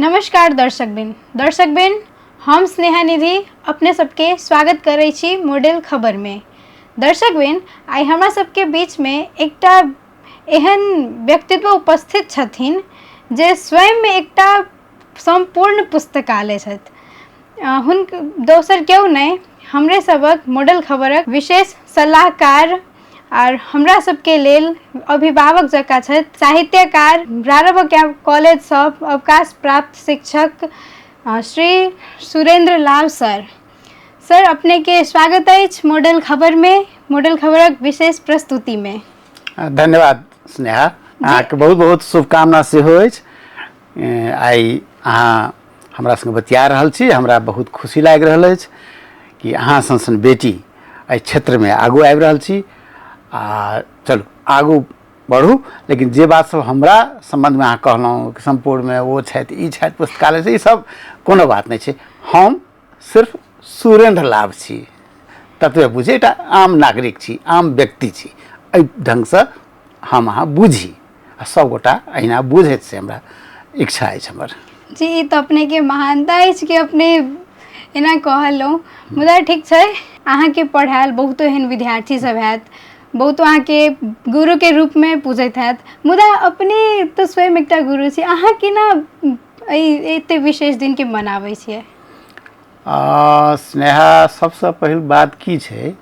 नमस्कार दर्शकबिन दर्शकबिन, हम स्नेहा निधि अपने सबके स्वागत करै छी मॉडल खबरमे। दर्शकबिन, आइ हमरा सबके बीचमे एकटा एहन व्यक्तित्व उपस्थित छथिन जे स्वयंमे एकटा सम्पूर्ण पुस्तकालय छथि। हुनक दोसर केओ नहि, हमरे सभक मॉडल खबरक विशेष सलाहकार आर हमरा सबके लेल अभिभावक जकाँ छथि, साहित्यकार, रारब कॉलेजसँ अवकाश प्राप्त शिक्षक श्री सुरेंद्र लाल सर। सर, अपनेके स्वागत अछि मॉडल खबरमे, मॉडल खबरक विशेष प्रस्तुतिमे। धन्यवाद स्नेहा, अहाँके बहुत बहुत शुभकामना सेहो अछि। आइ अहाँ हमरा संग बतिया रहल छी, हमरा बहुत खुशी लागि रहल अछि कि अहाँ सन सन बेटी एहि क्षेत्रमे आगू आबि रहल छी। आ चलू आगू बढ़ू, लेकिन जे बात सब हमरा सम्बन्धमे अहाँ कहलहुँ कि सम्पूर्णमे ओ छथि, ई छथि, पुस्तकालय छै, ई सब कोनो बात नहि छै। हम सिर्फ सुरेन्द्र लाभ छी, ततबे बुझी, एकटा आम नागरिक छी, आम व्यक्ति छी। एहि ढङ्गसँ हम अहाँ बुझी आ सभगोटा अहिना बुझैत, से हमरा इच्छा अछि हमर। जी, ई तऽ अपनेके महानता अछि कि अपने एना कहलहुँ। मुदा ठीक छै, अहाँके पढ़ायल बहुतो एहन विद्यार्थी सब हैत, बहुतो अहाँके गुरुके रूपमे पूजैत हैत, मुदा अपने तऽ स्वयं एकटा गुरु छी। अहाँ केना एहि एते विशेष दिनके मनाबै छियै? स्नेहा, सबसँ पहिल बात की छै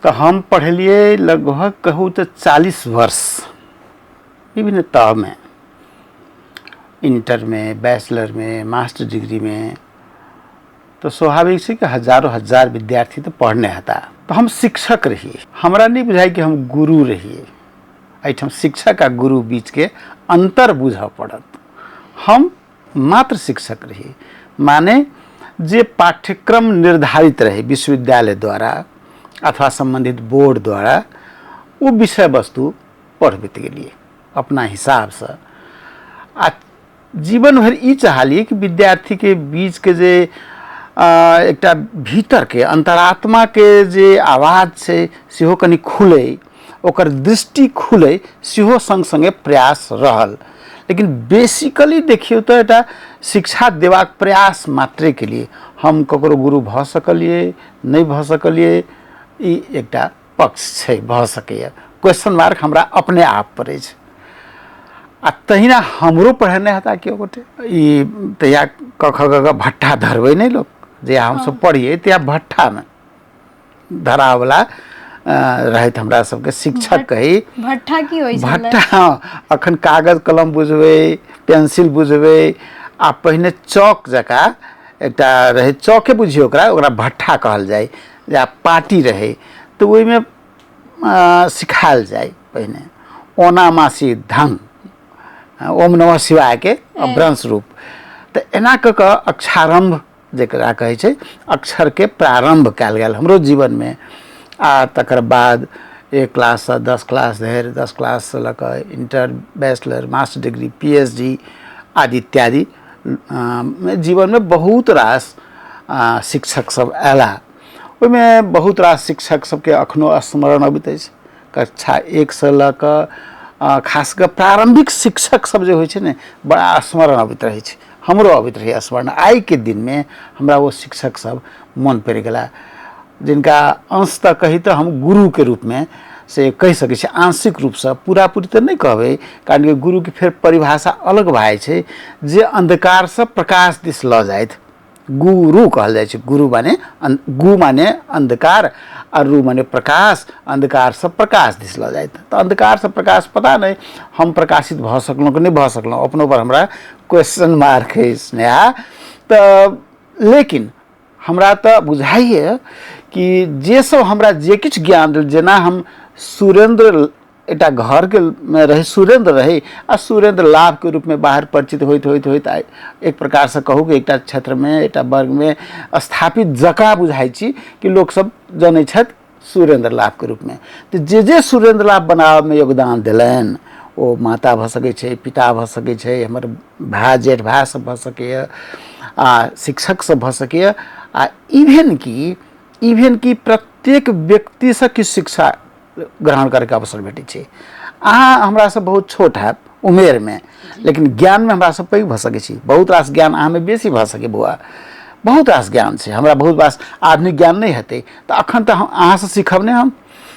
तऽ हम पढ़लियै लगभग कहू तऽ 40 वर्ष विभिन्न तहमे, इंटरमे, बैचलरमे, मास्टर डिग्रीमे, तऽ स्वाभाविक छै कि हजारो हजार विद्यार्थी तऽ पढ़ने हेता। तऽ हम शिक्षक रहियै, हमरा नहि बुझाइ कि हम गुरु रहियै। एहिठाम शिक्षक आ गुरु बीचके अन्तर बुझऽ पड़त। हम मात्र शिक्षक रही, माने जे पाठ्यक्रम निर्धारित रहै विश्वविद्यालय द्वारा अथवा सम्बन्धित बोर्ड द्वारा, ओ विषय वस्तु पढ़बैत गेलियै अपना हिसाबसँ। आ जीवन भरि ई चाहलियै कि विद्यार्थीके बीचके जे एकटा भीतरके अंतरात्माके जे आवाज छै सेहो कनि खुलै, ओकर दृष्टि खुलै, सेहो सङ्ग सङ्गे प्रयास रहल। लेकिन बेसिकली देखियौ तऽ एकटा शिक्षा देबाक प्रयास मात्रे के लिए। हम ककरो गुरु भऽ सकलियै, नहि भऽ सकलियै, ई एकटा पक्ष छै, भऽ सकैए। क्वेश्चन मार्क हमरा अपने आप पर अछि। आ तहिना हमरो पढ़ेने हेता केओ गोटे। ई तहिया क ख ग घ भट्ठा धरबै नहि लोक, जहिया हमसब पढ़ियै तहिया भट्ठामे धरावला रहथि हमरा सबके शिक्षक कही। भट्ठा की होइ छलै? भट्ठा, हँ, अखन कागज कलम बुझबै, पेंसिल बुझबै, आ पहिने चौक जकाँ एकटा रहै, चौके बुझियौ ओकरा, ओकरा भट्ठा कहल जाइ, या पार्टी रहै, तऽ ओहिमे सिखायल जाइ पहिने ओना मासी धंग ओम नमः शिवायके अभ्रंश रूप। तऽ एना कऽ कऽ अक्षारम्भ जकरा कहै छै, अक्षरके प्रारम्भ कयल गेल हमरो जीवनमे। आ तकर बाद एक क्लाससँ 10 क्लास धरि, 10 क्लाससँ लऽ कऽ inter, bachelor, master degree, P H D आदि इत्यादि जीवनमे बहुत रास शिक्षक सब अयलाह। ओहिमे बहुत रास शिक्षक सबके अखनो स्मरण अबैत अछि। कक्षा 1सँ लऽ कऽ खास कऽ प्रारम्भिक शिक्षक सब जे होइ छै ने, बड़ा स्मरण अबैत रहै छै, हमरो अबैत रहैए स्मरण। आइके दिनमे हमरा ओ शिक्षक सब मोन पड़ि गेला जिनका अंशतः कही तऽ हम गुरुके रूपमे से कहि सकै छी, आंशिक रूपसँ, पूरा पूरी तऽ नहि कहबै, कारण कि गुरुके फेर परिभाषा अलग भए जाइ छै। जे अन्धकारसँ प्रकाश दिस लऽ जाथि गुरु कहल जाइ छै। गुरु माने गु माने अन्धकार आ रु माने प्रकाश, अन्धकारसँ प्रकाश दिस लऽ जाइत। तऽ अन्धकारसँ प्रकाश, पता नहि हम प्रकाशित भऽ सकलहुँ कि नहि भऽ सकलहुँ, अपनो पर हमरा क्वेश्चन मार्क अछि स्नेहा। तऽ लेकिन हमरा तऽ बुझाइए कि जे सब हमरा जे किछु ज्ञान देल, जेना हम सुरेन्द्र एकटा घरके मे रहै, सुरेन्द्र रहै, आ सुरेन्द्र लाभके रूपमे बाहर परिचित होइत होइत होइत आइ एक प्रकारसँ कहू कि एकटा क्षेत्रमे, एकटा वर्गमे स्थापित जकाँ बुझाइ छी कि लोकसब जनै छथि सुरेन्द्र लाभके रूपमे। तऽ जे जे सुरेन्द्र लाभ बनाबऽमे योगदान देलनि, ओ माता भऽ सकै छै, पिता भऽ सकै छै, हमर भाय, जेठ भाय सब भऽ सकैए, आ शिक्षक सब भऽ सकैए, आ इवेन कि प्रत्येक व्यक्तिसँ किछु शिक्षा ग्रहण करैके अवसर भेटै छै। अहाँ हमरासँ बहुत छोट हैब, उमेरमे, लेकिन ज्ञानमे हमरा सब पैघ भऽ सकै छी। बहुत रास ज्ञान अहाँमे बेसी भऽ सकै बौआ, बहुत रास ज्ञान छै हमरा, बहुत रास आधुनिक ज्ञान नहि हेतै तऽ अखन तऽ हम अहाँसँ सीखब नहि, हम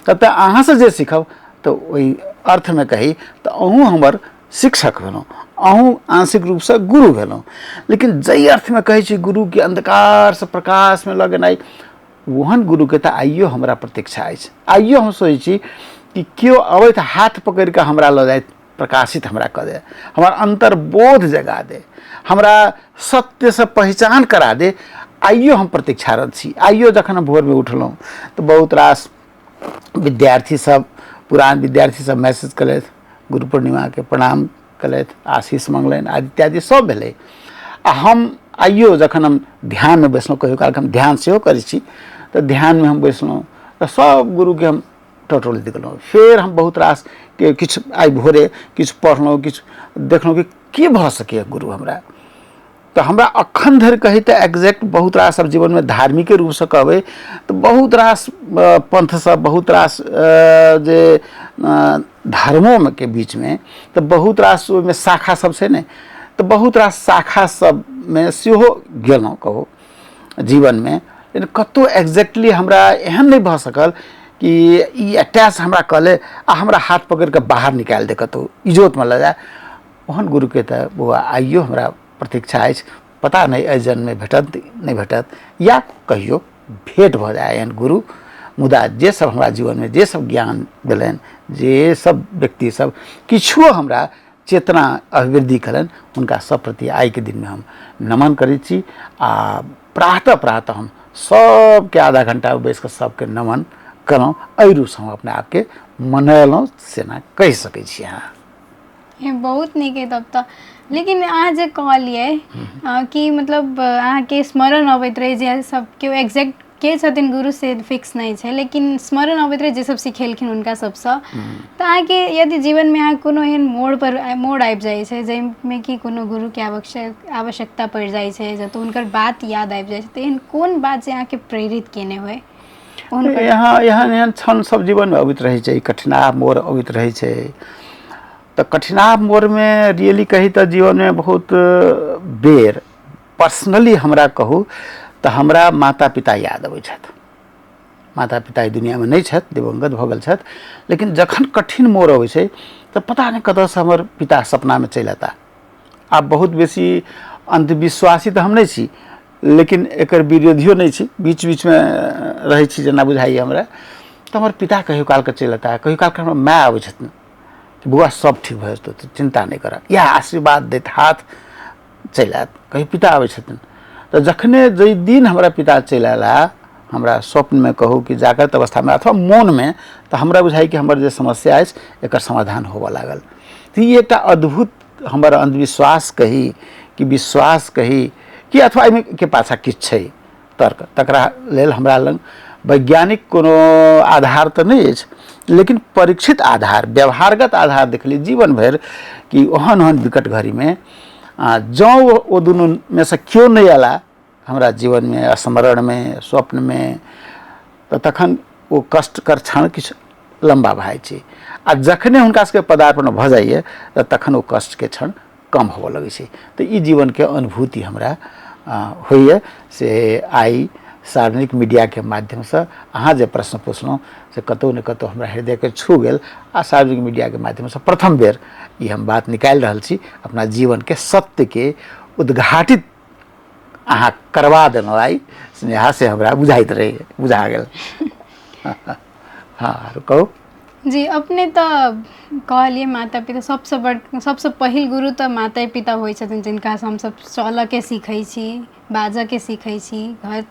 तऽ अहाँसँ जे सीखब तऽ ओहि अर्थमे कही तऽ अहूँ हमर शिक्षक भेलहुँ, अहूँ आंशिक रूपसँ गुरु भेलहुँ। लेकिन जाहि अर्थमे कहै छी गुरुके अन्धकारसँ प्रकाशमे लऽ गेनाइ, ओहन गुरुके तऽ आइयो हमरा प्रतीक्षा अछि। आइयो हम सोचै छी कि केओ अबैत हाथ पकड़ि कऽ हमरा लऽ जाइत, प्रकाशित हमरा कऽ दे, हमर अन्तर्बोध जगा दे, हमरा सत्यसँ पहिचान करा दे। आइयो हम प्रतीक्षारत छी। आइयो जखन हम भोरमे उठलहुँ तऽ बहुत रास विद्यार्थी सब, पुरान विद्यार्थी सब मैसेज केलथि, गुरु पूर्णिमाके प्रणाम केलथि, आशीष मङ्गलनि आदि इत्यादि सब भेलै। आ हम आइयो जखन हम ध्यानमे बैसलहुँ, कहियो कालके हम ध्यान सेहो करै छी, तऽ ध्यानमे हम बैसलहुँ तऽ सब गुरुके हम टटोलैत गेलहुँ। फेर हम बहुत रास के किछु आइ भोरे किछु पढ़लहुँ, किछु देखलहुँ कि की भऽ सकैए गुरु हमरा। तऽ हमरा अखन धरि कही तऽ एग्जैक्ट बहुत रास सब जीवनमे धार्मिके रूपसँ कहबै तऽ बहुत रास पंथ सब, बहुत रास जे धर्मोमे के बीचमे तऽ बहुत रास ओहिमे शाखा सब छै ने, तऽ बहुत रास शाखा सबमे सेहो गेलहुँ कहू जीवनमे, लेकिन कतहु एग्जैक्टली हमरा एहन नहि भऽ सकल कि ई अटैच हमरा कऽ ले आ हमरा हाथ पकड़ि कऽ बाहर निकालि दे, कतहु इजोतमे लऽ जाय। ओहन गुरुके तऽ बौआ आइयो हमरा प्रतीक्षा अछि। पता नहि एहि जन्ममे भेटत नहि भेटत या कहियो भेँट भऽ जाय एहन गुरु, मुदा जे सब हमरा जीवनमे जे सब ज्ञान देलनि, जे सब व्यक्ति सब किछुओ हमरा चेतना अभिवृद्धि कयलनि, हुनका सब प्रति आइके दिनमे हम नमन करै छी। आ प्रातः प्रातः हम सबके आधा घंटा बैस कऽ सबके नमन कयलहुँ। एहि रूपसँ हम अपना आपके मनेलहुँ सेना कहि सकै छी अहाँ। बहुत नीक है तब तऽ। लेकिन अहाँ जे कहलियै कि मतलब अहाँके स्मरण अबैत रहै जे सब केओ एग्जैक्ट के छथिन गुरु से फिक्स नहि छै, लेकिन स्मरण अबैत रहै जे सब सिखेलखिन हुनका सबसँ। तऽ अहाँके यदि जीवनमे अहाँ कोनो एहन मोड़ पर मोड़ आबि जाइ छै जाहिमे कि कोनो गुरुके आवश्यकता पड़ि जाइ छै, जतऽ हुनकर बात याद आबि जाइ छै, तऽ एहन कोन बात जे अहाँके प्रेरित केने होइ? यहाँ एहन एहन क्षण सब जीवनमे अबैत रहै छै, कठिनाह मोड़ अबैत रहै छै। तऽ कठिनाह मोड़मे रियली कही तऽ जीवनमे बहुत बेर पर्सनली हमरा कहू तऽ हमरा माता पिता याद अबै छथि। माता पिता एहि दुनिआँमे नहि छथि, दिवंगत भऽ गेल छथि, लेकिन जखन कठिन मोड़ अबै छै तऽ पता नहि कतऽसँ हमर पिता सपनामे चलि अयता। आब बहुत बेसी अन्धविश्वासी तऽ हम नहि छी, लेकिन एकर विरोधियो नहि छी, बीच बीचमे रहै छी जेना बुझाइए हमरा। तऽ हमर पिता कहियो कालके चलि अयता, कहियो कालके हमर माय अबै छथिन कि बौआ सब ठीक भऽ जेतौ, तू चिन्ता नहि कर, इएह आशीर्वाद दैत हाथ चलि आयत। कहियो पिता अबै छथिन तऽ जखने जाहि दिन हमरा पिता चलि अयला हमरा स्वप्नमे कहू कि जाग्रत अवस्थामे अथवा मोनमे, तऽ हमरा बुझाइ कि हमर जे समस्या अछि एकर समाधान होबऽ लागल। तऽ ई एकटा अद्भुत हमर अन्धविश्वास कही कि विश्वास कही कि अथवा एहिमे के पाछाँ किछु छै तर्क, तकरा लेल हमरा लग वैज्ञानिक कोनो आधार तऽ नहि अछि, लेकिन परीक्षित आधार, व्यवहारगत आधार देखलियै जीवन भरि कि ओहन ओहन विकट घड़ीमे जँ ओ दुनूमे सँ केओ नहि अयला हमरा जीवनमे, स्मरणमे, स्वप्नमे, तऽ तखन ओ कष्टकर क्षण किछु लम्बा भए जाइ छै। आ जखने हुनका सबके पदार्पण भऽ जाइए तऽ तखन ओ कष्टके क्षण कम होबऽ लगै छै। तऽ ई जीवनके अनुभूति हमरा होइए। से आइ सार्वजनिक मीडियाके माध्यमसँ अहाँ जे प्रश्न पुछलहुँ से कतहु ने कतहु हमरा हृदयके छू गेल, आ सार्वजनिक मीडियाके माध्यमसँ प्रथम बेर ई हम बात निकालि रहल छी, अपना जीवनके सत्यके उद्घाटित अहाँ करवा देलहुँ आइ स्नेहा, से हमरा बुझाइत रहैए, बुझा गेल। हँ आरो कहू। जी अपने तऽ कहलियै माता पिता सबसँ बड़ सबसँ पहिल गुरु तऽ माते पिता होइ छथिन, जिनकासँ हमसब चलऽके सीखै छी, बाजऽके सीखै छी, घर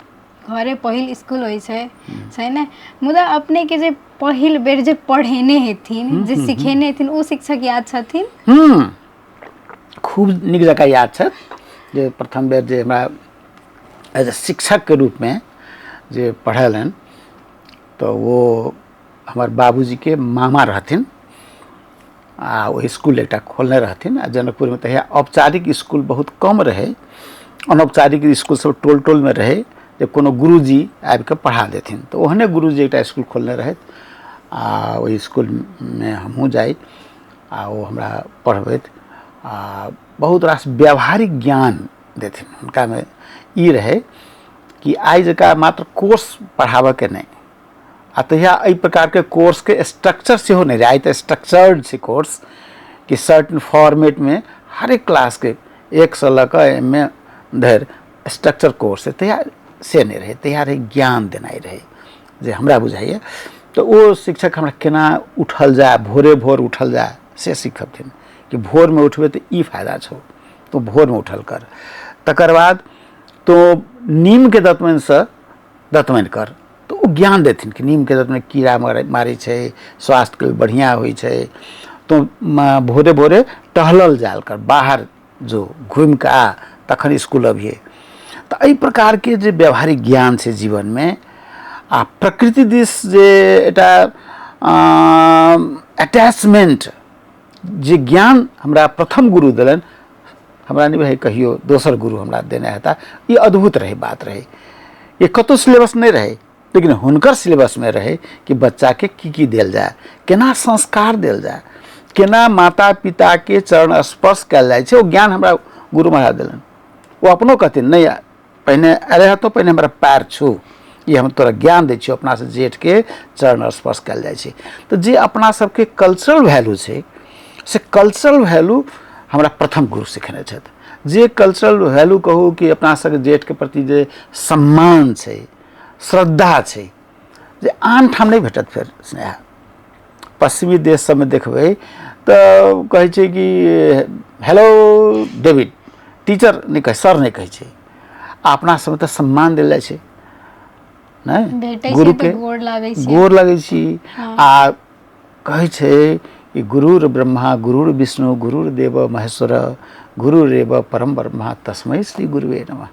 घरे पहिल इसकुल होइ छै, छै ने? मुदा अपनेके जे पहिल बेर जे पढ़ेने हेथिन, जे सिखेने हेथिन, ओ शिक्षक याद छथिन? खूब नीक जकाँ याद छथि। जे प्रथम बेर जे हमरा एज ए शिक्षकके रूपमे जे पढ़ेलनि तऽ ओ हमर बाबूजीके मामा रहथिन, आ ओ इसकुल एकटा खोलने रहथिन। आ जनकपुरमे तहिया औपचारिक इसकुल बहुत कम रहै, अनौपचारिक इसकुल सब टोल टोलमे रहै, जे कोनो गुरुजी आबिकऽ पढ़ा देथिन। तऽ ओहने गुरुजी एकटा इसकुल खोलने रहथि, आ ओहि इसकुलमे हमहूँ जाइ। आ ओ हमरा पढ़बैत आ बहुत रास व्यावहारिक ज्ञान देथिन। हुनकामे ई रहै कि आइ जकाँ मात्र कोर्स पढ़ाबऽके नहि, आ तहिया एहि प्रकारके कोर्सके स्ट्रक्चर सेहो नहि रहै। आइ तऽ स्ट्रक्चर्ड छै कोर्स कि सर्टन फॉर्मेटमे हरेक क्लासके 1 से लऽ कऽ एम ए धरि स्ट्रक्चर कोर्स है। तहिया से नहि रहै, तहिया रहै ज्ञान देनाइ रहै, जे हमरा बुझाइए। तऽ ओ शिक्षक हमरा केना उठल जाय, भोरे भोर उठल जाय, से सिखबथिन कि भोरमे उठबै तऽ ई फायदा छौ, तो भोरमे उठल कर। तकर बाद तो नीमके दतमनिसँ दतमनि कर, तऽ ओ ज्ञान देथिन कि नीमके दतमनि कीड़ा मारै छै, स्वास्थ्यके लेल बढ़िआँ होइ छै। तो भोरे भोरे टहलल जायल कर, बाहर जो घुमि कऽ आ, तखन इसकुल अबिहे। तऽ एहि प्रकारके जे व्यावहारिक ज्ञान छै जीवनमे आ प्रकृति दिस जे एकटा अटैचमेंट, जे ज्ञान हमरा प्रथम गुरु देलनि, हमरा नहि भाई कहियो दोसर गुरु हमरा देने हेता। ई अद्भुत रहै बात रहै, ये कतहु सिलेबस नहि रहै, लेकिन हुनकर सिलेबसमे रहै कि बच्चाके की की देल जाय, केना संस्कार देल जाय, केना माता पिताके चरण स्पर्श कयल जाइ छै। ओ ज्ञान हमरा गुरु महाराज देलनि। ओ अपनो कहथिन, नहि पहिने अरे हतो, पहिने हमरा पैर छू, ई हम तोरा ज्ञान दै छियौ, अपनासँ जेठके चरण स्पर्श कयल जाइ छै। तऽ जे अपना सबके कल्चरल वैल्यू छै, से कल्चरल वैल्यू हमरा प्रथम गुरु सिखेने छथि। जे कल्चरल वैल्यू कहू कि अपना सबके जेठके प्रति जे सम्मान छै, श्रद्धा छै, जे आन ठाम नहि भेटत। फेर स्नेहा, पश्चिमी देश सबमे देखबै तऽ कहै छै कि हेलो डेविड, टीचर नहि कहै, सर नहि कहै छै। आ अपना सबमे तऽ सम्मान देल जाइ छै नहि? भेटै छै गुरु तऽ के गोर लागै छै। गोर लगै छी। आ कहै छै कि गुरुर ब्रह्मा गुरुर विष्णु गुरुर देव महेश्वर गुरुरेव परम ब्रह्मा तस्मै श्री गुरुवे नमः।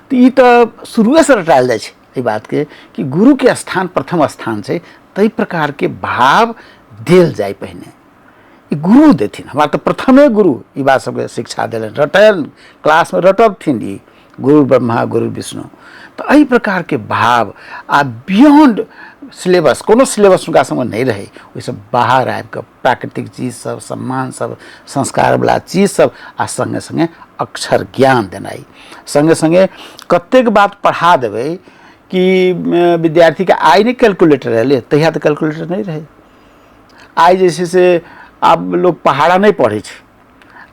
तऽ ई तऽ शुरुएसँ रटायल जाइ छै एहि बातके कि गुरुके स्थान प्रथम स्थान छै। ताहि प्रकारके भाव देल जाय पहिने, ई गुरु देथिन। हमरा तऽ प्रथमे गुरु ई बात सबके शिक्षा देलनि, रटल क्लासमे रटबथिन ई गुरु ब्रह्मा गुरु विष्णु। तऽ एहि प्रकारके भाव आ बियोन्ड सिलेबस, कोनो सिलेबस हुनका सबमे नहि रहै, ओहिसँ बाहर आबि कऽ प्राकृतिक चीज सब, सम्मान सब, संस्कारवला चीज सब आ सङ्गे सङ्गे अक्षर ज्ञान देनाइ, सङ्गे सङ्गे कतेक बात पढ़ा देबै कि विद्यार्थीके आइ नहि कैलकुलेटर एलै, तहिया तऽ कैलकुलेटर नहि रहै। आइ जे छै से आब लोक पहाड़ा नहि पढ़ै छै,